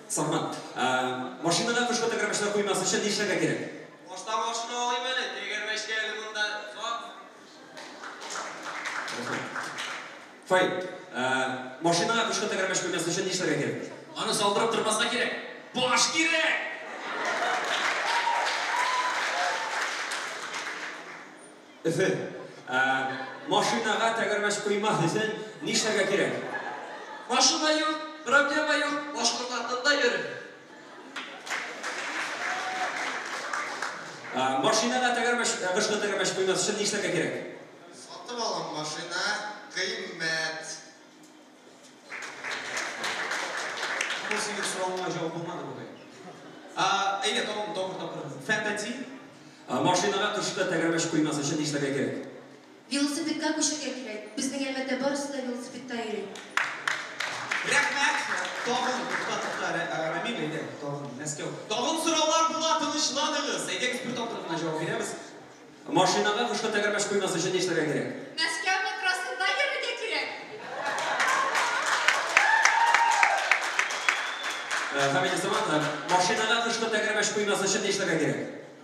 S: Сарман, машинага кышкы тәгәрмәчләр куймас өчен нишләргә кирәк?
E: Башта машина алыйм әле, тәгәрмәчкә әле монда озак.
S: Фаил, машинага кышкы тәгәрмәч куймас өчен нишләргә кирәк?
P: Аны салдырып тормаска кирәк. Баш кирәк!
S: Өфе, машинага тәгәрмәч куймас өчен нишләргә кирәк?
G: Машина юк, проблема юк, башкорт артында йөри.
S: Машинага тәгәрмәч, кышкы тәгәрмәч куймас өчен нишләргә кирәк?
M: Сатып алам машина, кыйммәт.
C: Бу синең соравыңа җавап булмады бугай. Әйдә, тагын тагын тапкыр. Фән-тәти.
S: Машинага кышкы тәгәрмәч куймас өчен нишләргә кирәк?
B: Велосипедка күчәргә кирәк. Безнең Әлмәттә барысы да велосипедта йөри.
C: Рәхмәт. Тагын, тукта, тукта, Рамил, әйдә, тагын, Мәскәү. Тагын сораулар була, тынычланыгыз. Әйдәгез, бер тапкыр гына җавап бирәбез.
S: Машинага кышкы тәгәрмәч куймас өчен нишләргә кирәк?
L: Мәскәү метросында йөрергә кирәк.
S: Фамилия Самат, машинага кышкы тәгәрмәч куймас өчен нишләргә кирәк?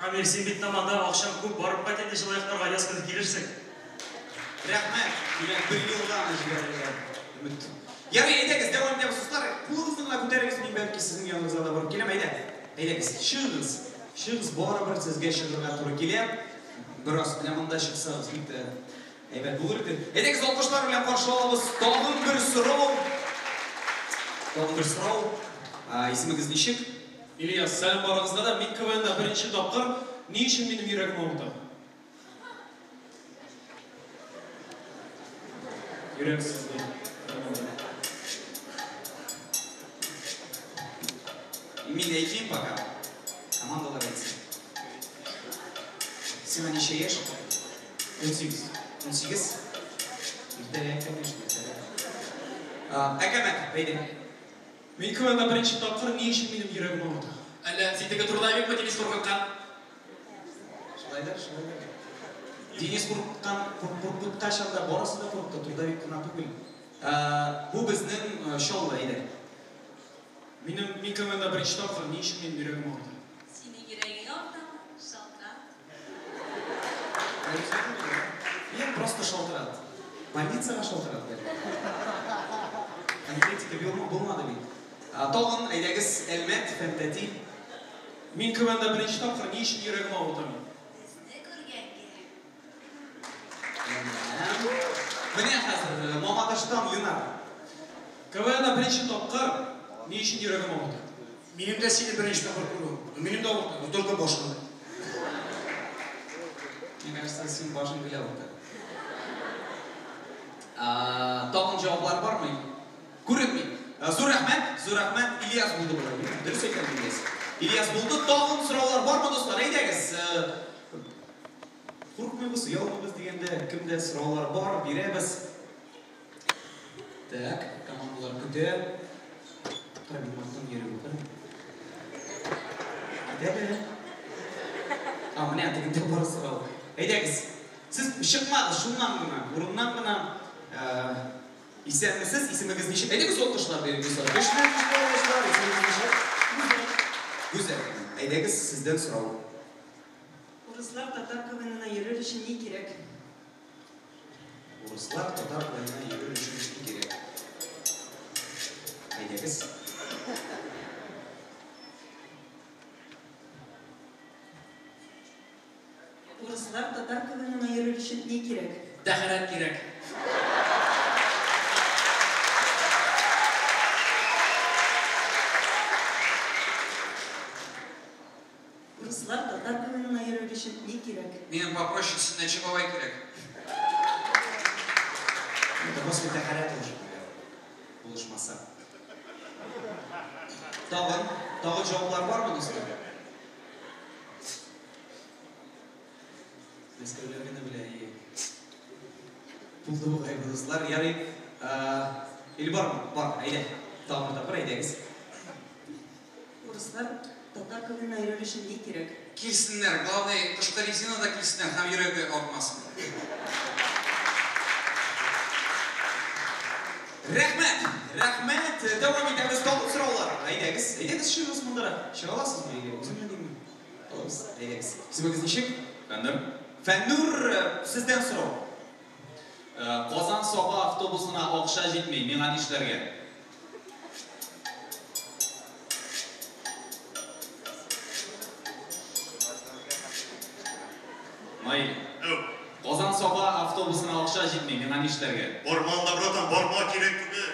D: Рамил, син бит наманда, акчаң күп, барып кайт инде җылы якларга, яз көне килерсең.
C: Рәхмәт. Димәк, бер елга аны җибәрергә өмет. Ярый, әйдәгез, дәвам итәбез, дуслар. Кулыгызны гына күтәрегез, мин бәлки сезнең яныгызга да барып киләм. Әйдә, әйдәгез, чыгыгыз. Чыгыгыз, барыбер сезгә чыгырга туры килә. Бераз менә монда чыксагыз, бик тә әйбәт булыр иде. Әйдәгез, алкышлар белән каршы алабыз. Тагын бер сорау. Тагын бер сорау. Исемегез ничек?
E: Ильяс, сәлам барыгызга да. Мин КВНда беренче тапкыр. Ни өчен минем йөрәгем авырта? Йөрәк сызлый.
C: Мин әйтмим пока. Командалар әйтсен. Сиңа ничә яшь?
E: 18.
C: 18? Иртәрәк, конечно, иртәрәк. Әкәмәт, әйдә.
E: Мин КВНда беренче тапкыр, ни өчен минем йөрәгем авырта?
P: Әллә син теге трудовикмы Денис куркыткан?
C: Шулайдыр, шулайдыр. Денис куркыткан, куркыткач анда барысы да курыкты, трудовик кына түгел. Бу безнең Чаллы, әйдә.
E: Минем мин КВНда беренче тапкыр, ни өчен минем йөрәгем авырта?
K: Синең йөрәгең авыртамы? Шалтырат.
C: Мин просто шалтырат. Больницага шалтырат бәлки. Конкретика булмады бит. Тагын әйдәгез Әлмәт, Фәнтәти.
E: Мин КВНда беренче тапкыр, ни өчен йөрәгем авырта минем?
B: Безне күргәнгә.
C: Менә хәзер Мамадыштан Ленар.
E: КВНда беренче тапкыр, ни өчен йөрәгем авырта?
T: Минем дә сине беренче тапкыр күрү. Минем дә авырта, но только башым.
C: Мне кажется, син башың гел авырта. Тагын җаваплар бармы? Күренми. Зур рәхмәт, зур рәхмәт. Ильяс булды болай. Дөрес әйтәм, Ильяс. Ильяс булды. Тагын сораулар бармы, дуслар? Әйдәгез. Куркмыйбыз, оялмыйбыз дигәндә, кемдә сораулар бар, бирәбез. Так, командалар көтә. Кара, минем арттан йөреп утыр. Китә әле. А, менә тегендә бар сорау. Әйдәгез. Сез чыкмагыз шуннан гына, урыннан гына. Исәнмесез, исемегез ничек? Әйдәгез алкышлар бирик, дуслар. Көчле, көчле алкышлар, исемегез ничек? Гүзәл. Әйдәгез, сездән сорау.
J: Урыслар татар КВНына йөрер өчен ни кирәк?
C: Урыслар татар КВНына йөрер өчен ни кирәк? Әйдәгез.
J: Урыслар татар КВНына йөрер өчен ни кирәк?
P: Тәһарәт кирәк.
J: Урыслар татар КВНына йөрер өчен ни кирәк?
U: Минем попроще сөннәтче бабай кирәк.
C: Это после тәһарәт уже, булышмаса. Тагын, тагын җаваплар бармы, дуслар? Мәскәүләр генә белә. Булды бугай, дуслар. Ярый. Или бармы? Бар, әйдә. Тагын бер тапкыр әйдәгез.
J: Урыслар татар КВНына йөрер өчен ни кирәк?
U: Килсеннәр, главное, кышкы резинада килсеннәр һәм йөрәге авыртмасын.
C: Рәхмәт! Рәхмәт! Дәвам итәбез тагын сораулар. Әйдәгез, әйдәгез чыгыгыз мондарак. Чыга аласызмы? Или үземне димме? Алабыз. Әйдәгез. Исемегез ничек?
S: Фәннур.
C: Фәннур, сездән сорау.
S: Казан Саба автобусына акча җитми, миңа нишләргә? Наил. Казан Саба автобусына акча җитми, миңа нишләргә?
N: Барма анда, братан, барма, кирәк түгел.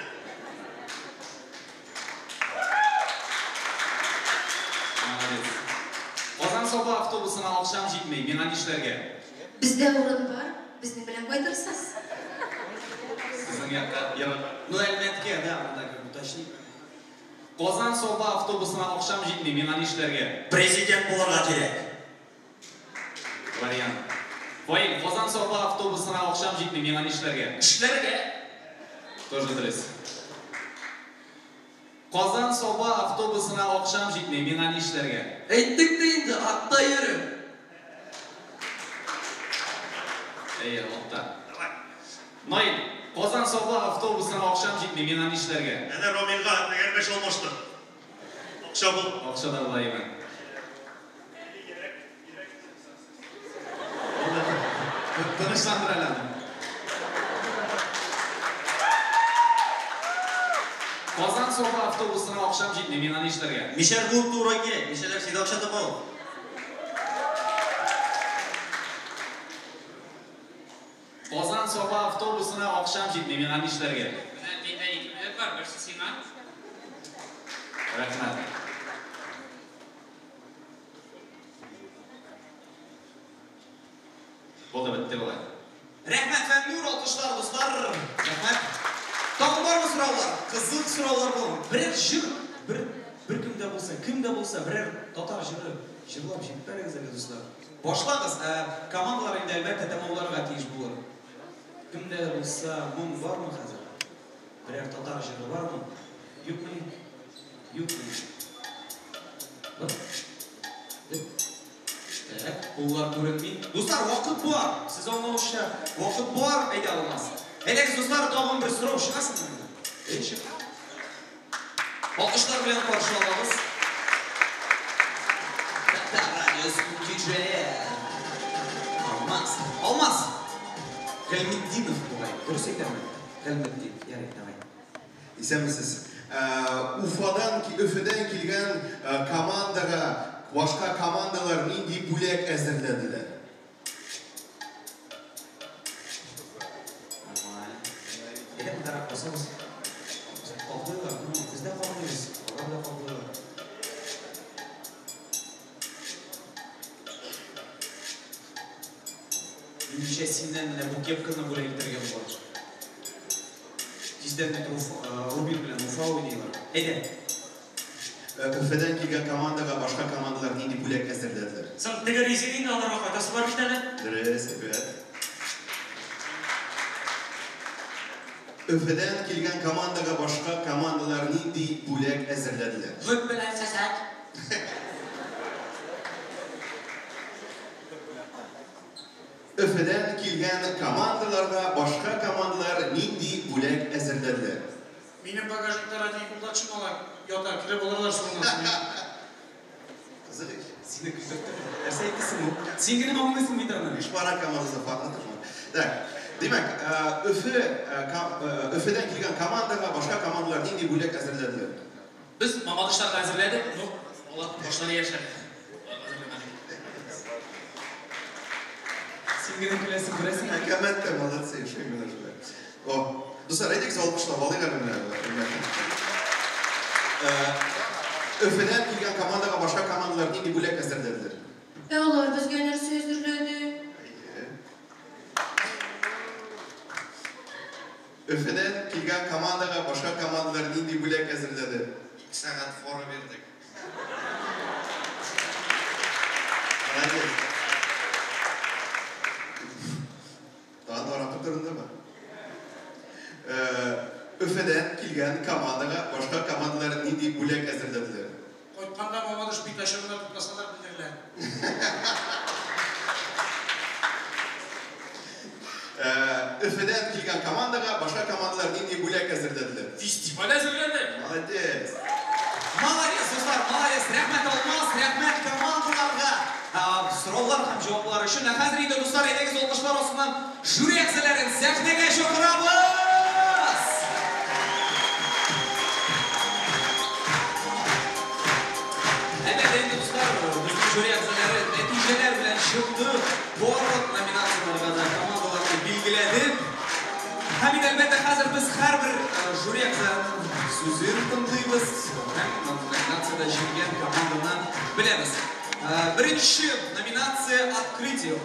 S: Молодец. Казан Саба автобусына акчам җитми, миңа нишләргә?
B: Бездә урын бар, безнең белән кайтырсыз.
S: Сезнең якка ерак.
C: Ну, Әлмәткә, да, монда как бы уточнить.
S: Казан Саба автобусына акчам җитми, миңа нишләргә?
T: Президент булырга кирәк.
S: Вариант. Фаил, Казан Саба автобусына акчам җитми, миңа нишләргә?
P: Эшләргә.
S: Тоже дөрес. Казан Саба автобусына акчам җитми, миңа нишләргә?
G: Әйттек тә инде, атта йөре.
S: Әйе, атта. Наил, Казан Саба автобусына акчам җитми, миңа нишләргә?
N: Әнә Рамилгә тәгәрмәч алмаштыр. Акча бул.
S: Акча да була, имән. Тынычландыр әле аны. Казан Саба автобусына акчам җитми, миңа нишләргә?
O: Мишәр булып туырга кирәк, мишәрләр всегда акча таба ул.
S: Казан Саба автобусына акчам җитми, миңа нишләргә?
R: Менә миндә ике билет бар, берсе сиңа.
S: Рәхмәт. Булды, бетте болай.
C: Рәхмәт, Фәннур, алкышлар, дуслар. Рәхмәт. Тагын бармы сораулар? Кызык сораулар булыр. Берәр җыр, бер бер кем дә булса, кем дә булса, берәр татар җыры җырлап җибәрегез әле, дуслар. Башлагыз, ә командалар инде әлбәттә тәмамларга тиеш булыр. Кемдә дә булса моң бармы хәзер? Берәр татар җыры бармы? Юкмы? Юкмы? Бар. Так, куллар күренми. Дуслар, вакыт бар. Сез аңлауча, вакыт бар, әйдә алмас. Әйдәгез, дуслар, тагын бер сорау чыгасыңмы? Әй, чык. Алкышлар белән каршы алабыз. Татар радиосының диджее. Алмаз. Алмаз. Гальметдинов бугай. Дөрес әйтәмме? Гальметдин. Ярый, давай.
N: Исәнмесез. Уфадан, Өфедән килгән командага башка командалар нинди бүләк әзерләделәр?
C: Әйдә, мондарак басабыз. Каплыйлар, ну, без дә каплыйбыз, алар да каплыйлар. Минемчә, синнән менә бу кепканы бүләк итәргә була. Тиздән бит Рубин белән Уфа уйныйлар. Әйдә.
N: Өфедән килгән командага башка командалар нинди бүләк әзерләделәр?
D: Соң, теге резинаны алырга кайтасы бар бит әле.
N: Дөрес, әйбәт. Өфедән килгән командага башка командалар нинди бүләк әзерләделәр?
R: Хөт белән чәчәк.
N: Өфедән килгән командаларга башка командалар нинди бүләк әзерләделәр?
T: Минем багажникта радиокуллачы малай ята, кереп алырлар соңыннан.
N: Кызык ич.
C: Сине көлдертте. Нәрсә әйтте соң ул? Син генә аңлыйсың бит аны.
N: Ишпара командасы факты тормый. Так, димәк, Өфе, Өфедән килгән командага башка командалар нинди бүләк әзерләделәр?
P: Без Мамадышларга әзерләдек, ну, алар башлары яшь әле. Әзерләмәдек.
C: Син генә көләсең, күрәсең.
N: Әкәмәт тә молодцы, шуй менә шулай. О, дуслар, әйдәгез алкышлап алыйк әле менә. Өфедән килгән командага башка командалар нинди бүләк әзерләделәр?
K: Ә алар безгә нәрсә әзерләде?
N: Өфедән килгән командага башка командалар нинди бүләк әзерләде?
M: 2 сәгать фора бирдек.
N: Молодец. Тагын аракы турында бар. Өфедән килгән командага башка командалар нинди бүләк әзерләделәр?
T: Кайтканда Мамадыш бит ачыгында туктасалар белерләр.
N: Өфедән килгән командага башка командалар нинди бүләк әзерләделәр?
P: Фестиваль әзерләде.
N: Молодец.
C: Молодец, дуслар, молодец. Рәхмәт Алмаз, рәхмәт командаларга. Сораулар һәм җаваплар өчен. Ә хәзер инде, дуслар, әйдәгез алкышлар астыннан жюри әгъзаларын сәхнәгә чакырабыз. Әлбәттә инде, дуслар, безнең жюри әгъзалары нәтиҗәләр белән чыкты. Барлык номинацияләргә дә командаларны билгеләде. Һәм инде, әлбәттә, хәзер без һәрбер жюри әгъзаларының сүзен тыңлыйбыз. Һәм номинациядә җиңгән команданы беләбез. Беренче номинация «Открытие»,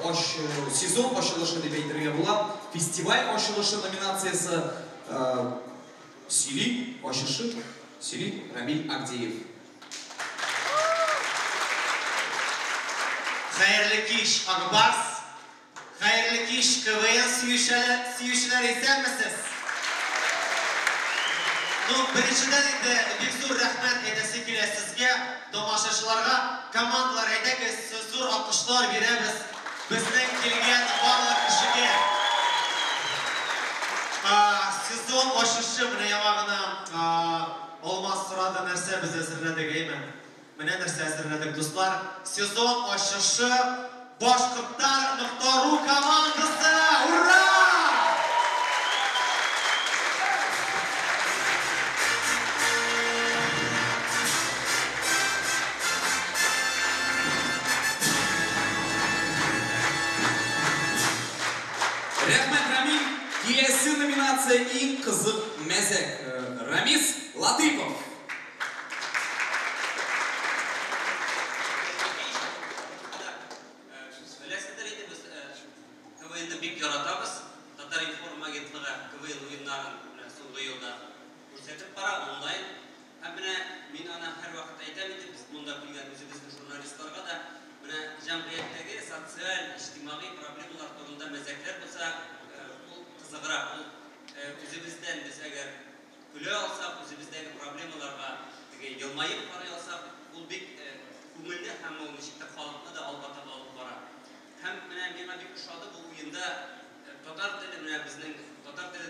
C: сезон ачылышы дип әйтергә була. Фестиваль ачылышы номинациясе сөйли, ачышы сөйли Рамиль Агдеев.
O: Хәерле кич, Ак Барс. Хәерле кич, КВН сөючеләр, исәнмесез? Ну, беренчедән инде бик зур рәхмәт әйтәсе килә сезгә, тамашачыларга. Командалар, әйдәгез, зур алкышлар бирәбез безнең килгән барлык кешегә. Сезон ачышы, менә яңа гына Алмаз сорады, нәрсә без әзерләдек, әйме? Менә нәрсә әзерләдек, дуслар. Сезон ачышы Башкорттар нокта ру командасы! Ура!
C: Рәхмәт, Рамиль. Киләсе номинация иң кызык мәзәк. Рамис Латыйпов.
F: Беләсездер инде, без КВНны бик яратабыз. Татар-информ агентлыгы КВН уеннарын менә соңгы елда күрсәтеп бара онлайн. Һәм менә мин аны һәрвакыт әйтәм инде, без монда килгән үзебезнең журналистларга да, менә җәмгыятьтәге социаль, иҗтимагый проблемалар турында мәзәкләр булса, ул кызыграк. Ул үзебездән без әгәр көлә алсак, үзебездәге проблемаларга теге елмаеп карый алсак, ул бик күңелле һәм ул ничек тә халыкны да алга таба алып бара. Һәм менә миңа бик ошады бу уенда татар теле, менә безнең татар теле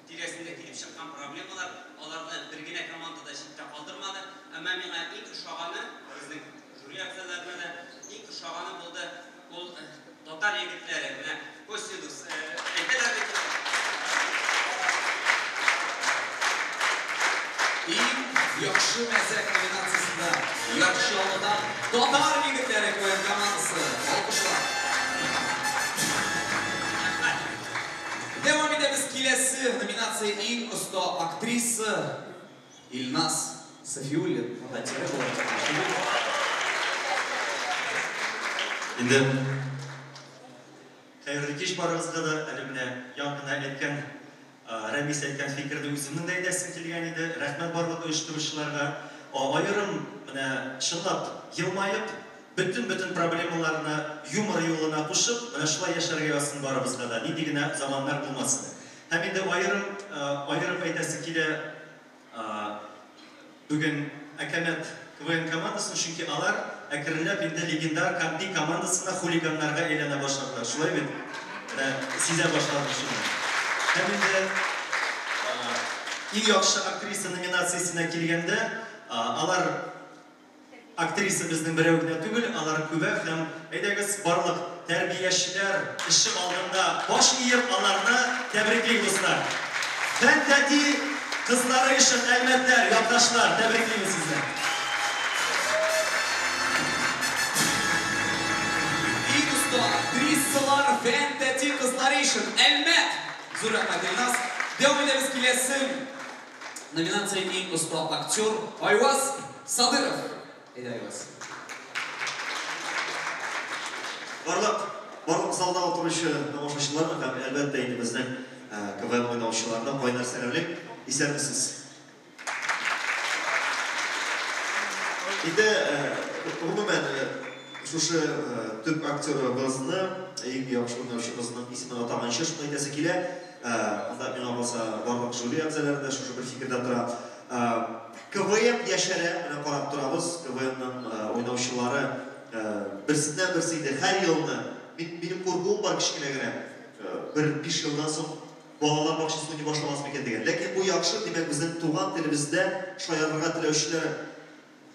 F: тирәсендә килеп чыккан проблемалар, аларны бер генә команда да читтә калдырмады. Әмма миңа иң ошаганы, безнең жюри әгъзаларына да иң ошаганы булды, ул татар егетләре, менә косинус, әйтәләр бит.
C: Иң яхшы мәзәк номинациясендә Яр Чаллыдан татар егетләре КВН командасы. Алкышлар. Дәвам итәбез киләсе номинация иң оста актриса Илназ Сафиуллин. Монда тире булырга тиеш.
H: Инде хәерле кич барыгызга да. Әле менә яңа әйткән Рәмис әйткән фикерне үземнең дә әйтәсем килгән иде. Рәхмәт барлык оештыручыларга. Аерым менә чынлап елмаеп, бөтен-бөтен проблемаларны юмор юлына кушып, менә шулай яшәргә язсын барыбызга да, нинди генә заманнар булмасын. Һәм инде аерым аерым әйтәсе килә бүген Әкәмәт КВН командасын, чөнки алар әкренләп инде легендар Кампи командасына хулиганнарга әйләнә башладылар. Шулай бит? Менә сизә башладык шуны. Һәм инде иң яхшы актриса номинациясенә килгәндә, алар актриса безнең берәү генә түгел, алар күбәү һәм әйдәгез барлык тәрбиячеләр эше алдында баш иеп аларны тәбриклик, дуслар. Фән тәти кызлары өчен әлмәтләр, якташлар, тәбриклибез сезне.
C: Иң оста актрисалар Фән тәти кызлары өчен Әлмәт. Зур рәхмәт, Илназ. Дәвам итәбез киләсе номинация иң оста актер Айваз Садыров. Әйдә, Айваз.
H: Барлык барлык залда утыручы тамашачыларны һәм әлбәттә инде безнең КВН уйнаучыларны кайнар сәламлик. Исәнмесез. Инде гомумән шушы төп актерыбызны, иң яхшы уйнаучыбызның исемен атаганчы шуны әйтәсе килә. Анда миңа калса барлык жюри әгъзалары да шушы бер фикердә тора. КВН яшәрә, менә карап торабыз, КВНның уйнаучылары берсеннән берсе инде һәр елны. Мин минем куркуым бар кечкенә генә. Бер 5 елдан соң балалар бакчасы уйный башламас микән дигән. Ләкин бу яхшы, димәк, безнең туган телебездә шаярырга теләүчеләр,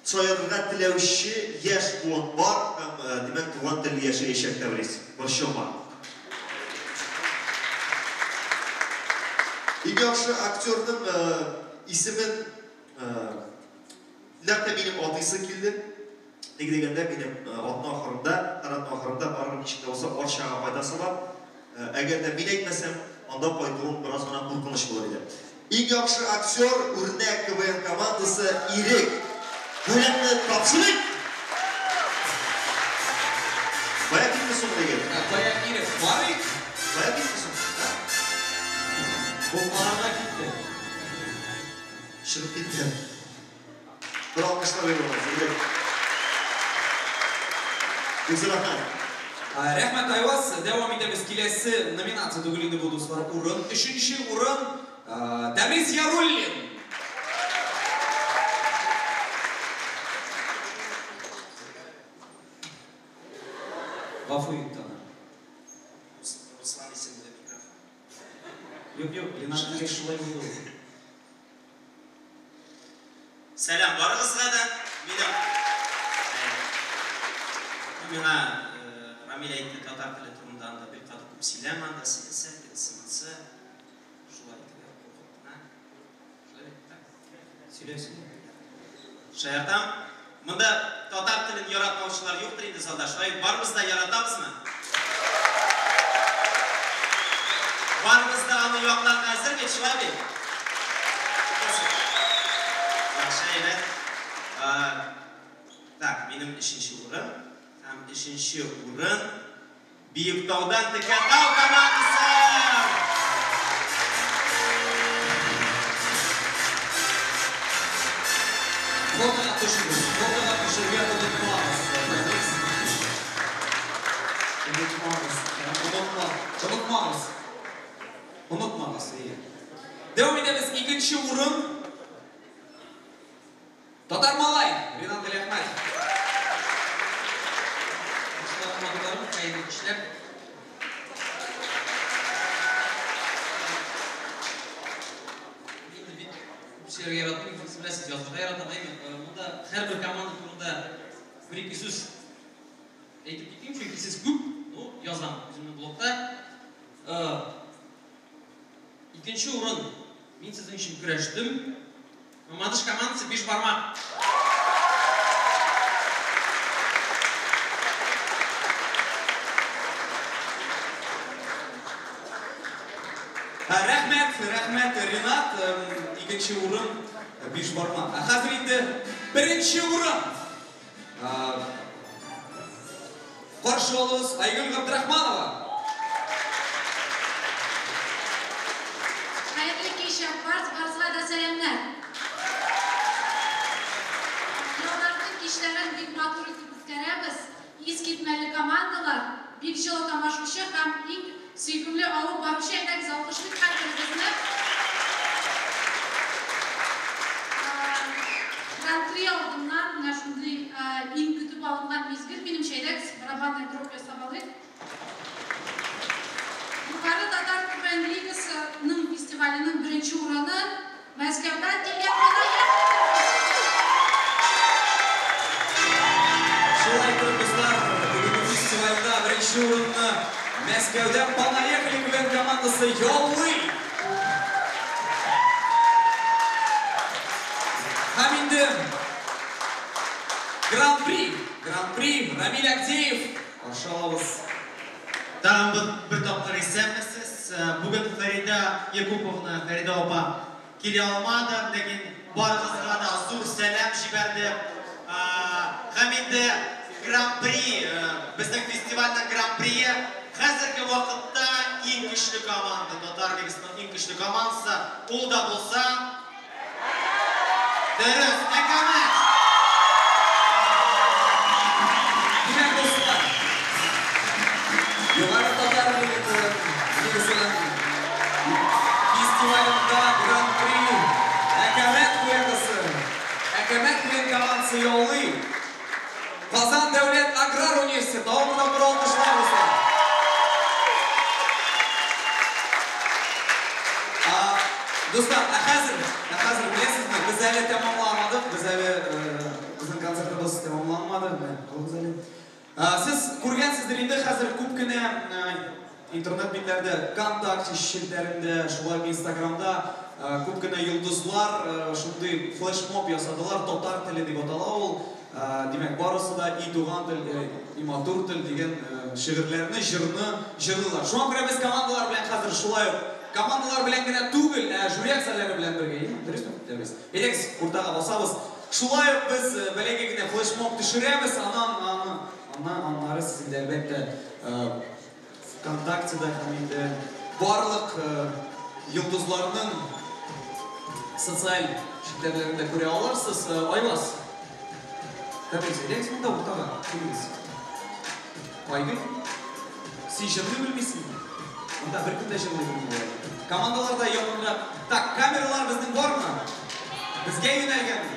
H: шаярырга теләүче яшь буын бар һәм, димәк, туган тел яшәячәк, Тәбрис. Борчылма. Иң яхшы актерның исемен нәкъ тә минем атыйсы килде. Ник дигәндә, минем атна ахырында, һәр атна ахырында барыбер ничек тә булса Арчага кайтасы бар. Әгәр дә мин әйтмәсәм, анда кайтуым бераз гына куркыныч булыр иде. Иң яхшы актер Үрнәк КВН командасы Ирек. Бүләкне тапшырыйк! Кая китте соң егет?
C: Кая Ирек? Барыйк!
H: Кая китте соң?
C: Бу карарга китте.
H: Чыгып китте. Бер алкышлар биреп Ирек. Бик зур рәхмәт.
C: Рәхмәт, Айваз. Дәвам итәбез. Киләсе номинация түгел инде бу, дуслар. Урын. Өченче урын Тәбрис Яруллин. Гафу ит аны.
E: Руслан исемле микрофон.
C: Юк, юк, Ленар нигә шулай булды ул?
E: Сәлам барыгызга да. Минем миңа Рамил әйтте татар теле турында анда бик каты күп сөйләмә анда сәясәт, тегесе-монысы. Шулай теге куркып кына. Шулай бит, так?
C: Сөйлә, сөйлә.
E: Шаяртам. Монда татар телен яратмаучылар юктыр инде залда. Шулай бит, барыбыз да яратабызмы? Барыбыз да аны якларга әзер бит, шулай бит? Яхшы, әйбәт. Так, минем өченче урын. Һәм өченче урын Биектаудан Текә Тау командасы!
C: Фотога төшегез, фотога төшергә онытмагыз. Тәбрис. Онытмагыз, онытма, онытмагыз. Онытмагыз, әйе. Дәвам итәбез. Икенче урын Татар малай Ринат Галиәхмәт.
R: Хәерле кичләр.
U: сөйләргә яратмыйм, сез беләсез, язырга яратам, әйме. Монда һәрбер команда турында бер-ике сүз әйтеп китим, чөнки сез күп, ну, язам үземнең блогта. Икенче урын. Мин сезнең өчен көрәштем. Мамадыш командасы биш бармак.
C: Рәхмәт, рәхмәт, Ренат. Икенче урын биш бармак. Ә хәзер инде беренче урын. Каршы алыгыз Айгөл Габдрахманова.
I: Хәерле кич, Акбарс, барысына да сәламнәр. Ялларның кичләрен бик матур итеп үткәрәбез. Искитмәле командалар, бик җылы тамашучы һәм иң сөйкемле алып баручы, әйдәгез, алкышлыйк һәрберебезне. Гран-при алдыннан менә шундый иң көтеп алынган мизгел, минемчә, әйдәгез, барабанный дробь ясап алыйк. Югары татар КВН лигасының фестиваленең беренче урыны Мәскәүдән килгән Панаехали!
C: Шулай итеп, дуслар, бүгенге фестивальдә беренче урынны Мәскәүдән Панаехали КВН командасы яулый. Һәм инде Гран-при, Гран-при Рамиль Агдеев. Каршы алабыз.
O: Тагын бер тапкыр исәнмесез. Бүген Фәридә Якуповна, Фәридә апа килә алмады, ләкин барыгызга да зур сәлам җибәрде. Һәм инде Гран-при, безнең фестивальнең Гран-прие хәзерге вакытта иң көчле команда, Татар лигасының иң көчле командасы, ул да булса дөрес, Әкәмәт!
C: Димәк, дуслар, Югары татар лигасының фестивалендә Гран-при Әкәмәт куянысы, Әкәмәт КВН командасы яулый. Казан дәүләт аграр университеты. Тагын бер алкышлар, дуслар. Дуслар, ә хәзер беләсезме, без әле тәмамламадык, без әле безнең концертыбыз тәмамланмады, менә калыгыз әле. Сез күргәнсездер инде хәзер күп кенә интернет битләрдә, ВКонтакте челтәрендә, шулай ук Инстаграмда күп кенә йолдызлар шундый флешмоб ясадылар, татар теле дип атала ул. Димәк, барысы да и туган тел, и матур тел дигән шигырьләрне, җырны җырлыйлар. Шуңа күрә без командалар белән хәзер шулай ук командалар белән генә түгел, ә жюри әгъзалары белән бергә, әйеме? Дөресме? Дөрес. Әйдәгез, уртага басабыз. Шулай ук без бәләкәй генә флешмоб төшерәбез, аннан аны, аннан аннары сез инде әлбәттә ВКонтактеда һәм инде барлык йолдызларның социаль челтәрләрендә күрә алырсыз. Айваз, тәбрик, әйдәгез монда уртага, килегез. Айгөл, син җырлый белмисеңме? Монда беркем дә җырлый белми бугай. Командалар да якынрак. Так, камералар безнең бармы? Безгә юнәлгәнме?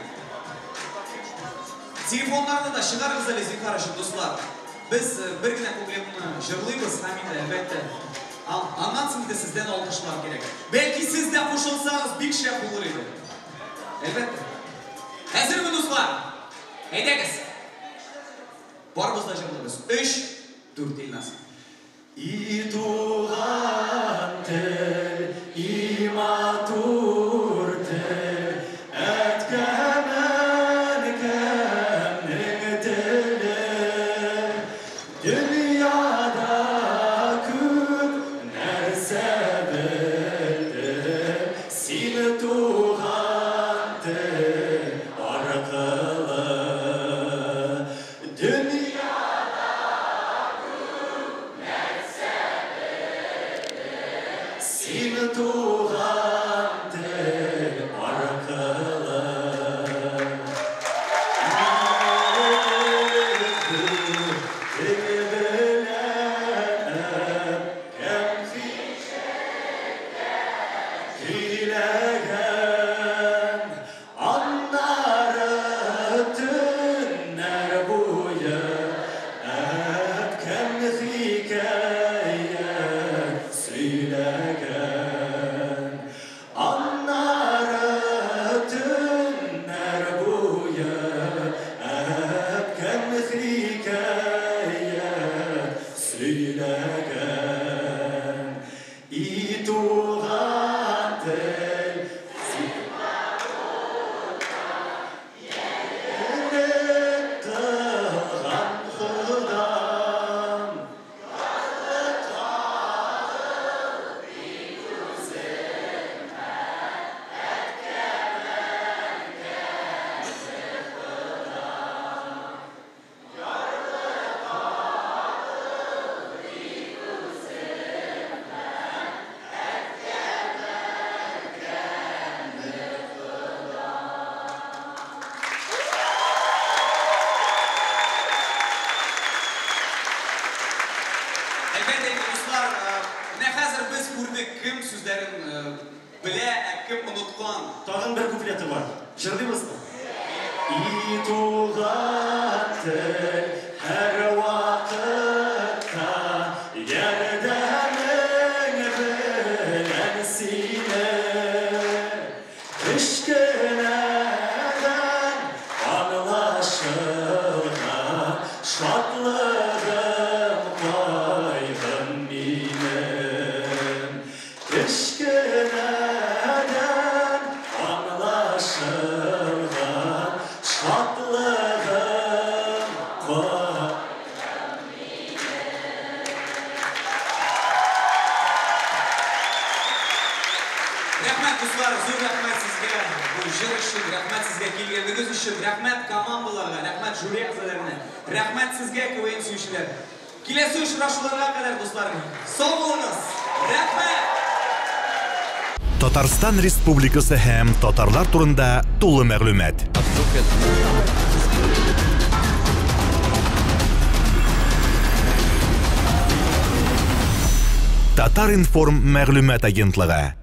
C: Телефоннарны да чыгарыгыз әле, зинһар өчен, дуслар. Без бер генә куплетны җырлыйбыз һәм инде, әлбәттә, аннан соң инде сездән алкышлар кирәк. Бәлки сез дә кушылсагыз, бик шәп булыр иде. Әлбәттә. Әзерме, дуслар? Әйдәгез. Барыбыз да җырлыйбыз. 3, 4, Илназ.
D: И туган тел, и матур тел, әткәм, әнкәмнең теле. Дөньяда күп нәрсә белдем, син туган тел аркылы. Дөньяда күп нәрсә белдем, син туган тел аркылы. Кем сөйләгән, аннары төннәр буе әткәм хикәя сөйләгән.
Q: сөйләгән. И туган тел, Сине кылган Ходам.
C: Әлбәттә инде, дуслар, менә хәзер без күрдек, кем сүзләрен белә, ә кем оныткан.
H: Тагын бер куплеты бар. Җырлыйбызмы? И туган тел, һәрвакытта ярдәмең белән сине. Кечкенәдән аңлашылган шатлыгым, кайгым минем. Кечкенәдән аңлашылган шатлыгым, кайгым.
C: Рәхмәт, дуслар, зур рәхмәт сезгә бу җыр өчен, рәхмәт сезгә килгәнегез өчен, рәхмәт командаларга, рәхмәт жюри әгъзаларына, рәхмәт сезгә, КВН сөючеләр. Киләсе очрашуларга кадәр, дуслар, сау булыгыз! Рәхмәт!
A: Татарстан Республикасы һәм татарлар турында тулы мәгълүмат. Татар-информ мәгълүмат агентлыгы.